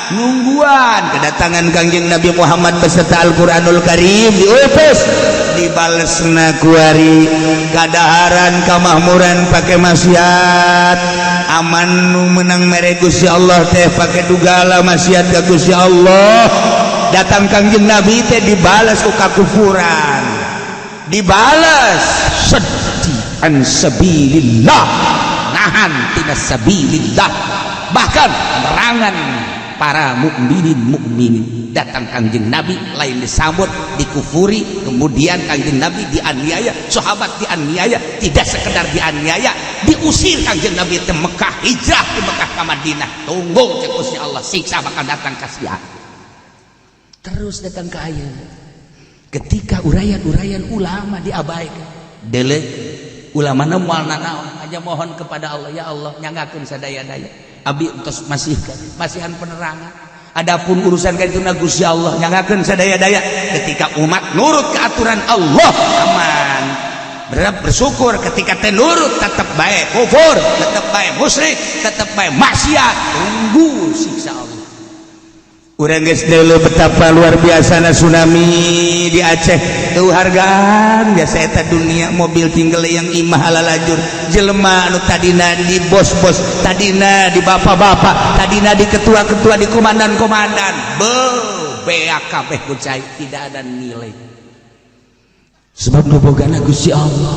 nungguan kedatangan Kangjeng Nabi Muhammad beserta Al-Qur'anul Karim diutus, dibalesna kuari kadaharan kamakmuran pakai maksiat. Aman nu menang mere Gusti Allah teh pakai dugala maksiat ka Gusti Allah. Datang Kangjeng Nabi teh dibalas ku kakufuran, dibalas sedih an sabilillah, nahan tina sabilillah, bahkan merangan para mukminin mukminin. Datang Kangjeng Nabi lain disambut, dikufuri. Kemudian Kangjeng Nabi dianiaya, sahabat dianiaya. Tidak sekedar dianiaya, diusir Kangjeng Nabi ke Mekah, hijrah di Mekah ke Madinah. Tunggu, cek Gusti Allah, siksa bakal datang ka sia. Terus datang ke ayeuna ketika uraian-uraian ulama diabaikan. Dele ulama moal nanaon, hanya mohon kepada Allah, "Ya Allah, nyanggakeun sadaya-daya abdi entos masih masihan penerangan. Adapun urusan ka itu Gusti Allah nyanggakeun sadaya-daya." Ketika umat nurut ke aturan Allah, aman. Bersyukur. Ketika teh nurut, tetap baik kufur, tetap baik musyrik, tetap baik maksiat, tunggu siksa Allah. Urang geus deuleu betapa luar biasa tsunami di Aceh tuh. Hargaan biasa eta dunia, mobil tinggal yang imah ala lajur, jelema anu tadina di bos-bos, tadina di bapak-bapak, tadina di ketua-ketua, di komandan-komandan, be beak kabeh ku cai, tidak ada nilai. Sebab nu bogana Gusti Allah.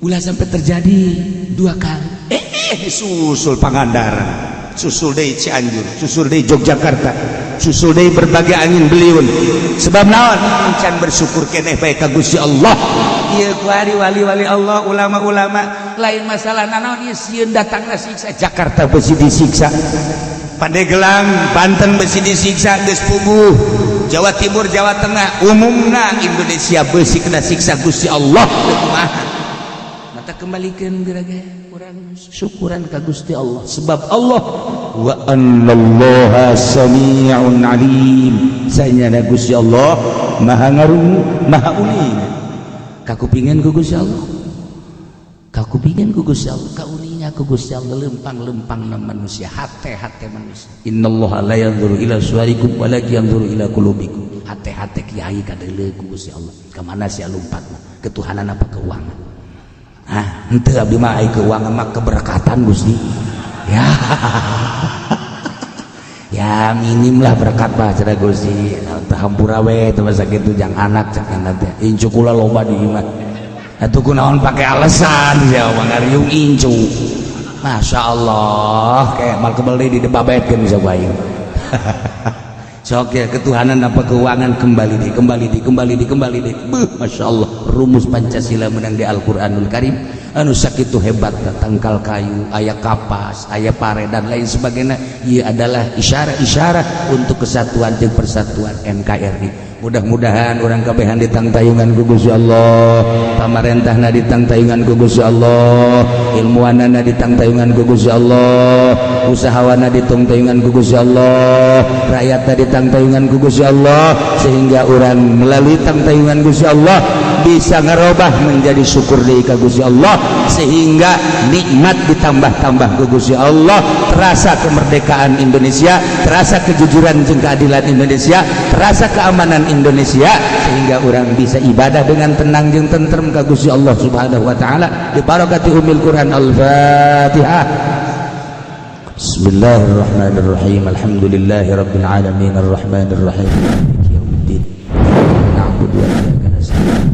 Ulah sampai terjadi dua kali. Disusul Pangandaran, susul deui Cianjur, susul deui Yogyakarta, susul deui berbagai angin beliun. Sebab naon? Encan bersyukur keneh bae ka Gusti Allah. Ieu kuari wali-wali Allah, ulama-ulama, lain masalah nanaon ieu, sieun datangna siksa. Jakarta besi disiksa, Pandeglang, Banten besi disiksa, geus puguh Jawa Timur, Jawa Tengah, umumna Indonesia besi kena siksa Gusti Allah. Kumaha mata kembalikan gerage urang syukuran ka Gusti Allah, sebab Allah wa annallaha sami'un alim, sanyana Gusti Allah maha ngarungu, maha uning. Kakupingan ku Gusti Allah, kakupingan ku Gusti Allah, kauninya ku Gusti Allah lempang-lempang na manusia, hate-hate manusia. Innallaha la yanzuru ila suwarikum walakin yanzuru ila qulubikum. Hate-hate kiai kadeuleu ku Gusti Allah. Kemana sia lompatna, ketuhanan apa keuangan? Ah, henteu, abdi mah ai keuangan mah keberkatan Gusti. Ya ya, minim lah berkat mah cenah Gusti. Teu hampura we teu masa kitu jang anak cek teh. Incu kula loba di imah. Atuh kunaon pake alasan sia mangariung incu. Masya Allah, kayak mal kembali di debabetkeun bisa ku aing. Sok ya, ketuhanan apa keuangan? Kembali di, kembali di, kembali di, kembali di. Beuh, Masya Allah, rumus Pancasila menang di Al-Qur'anul Karim anu sakitu hebat. Tangkal kayu aya, kapas aya, pare dan lain sebagainya. Ia adalah isyarat-isyarat untuk kesatuan dan persatuan NKRI. Mudah-mudahan urang kabehan ditangtayungan ku Gusti Allah, pamarentahna ditangtayungan ku Gusti Allah, ilmuwanana ditangtayungan ku Gusti Allah, usahawana ditangtayungan ku Gusti Allah, rakyatna ditangtayungan ku Gusti Allah, sehingga urang melalui tangtayungan Gusti Allah bisa ngerubah menjadi syukur deui ka Gusti Allah, sehingga nikmat ditambah-tambah ku Gusti Allah. Terasa kemerdekaan Indonesia, terasa kejujuran jeung keadilan Indonesia, terasa keamanan Indonesia, sehingga urang bisa ibadah dengan tenang jeung tentrem ka Gusti Allah Subhanahu wa taala. Bi barakati umil Quran. Al-Fatihah. Bismillahirrahmanirrahim. Alhamdulillahirabbil alamin, arrahmanirrahim, maliki yaumiddin, na'budu wa iyyaka nasta'in.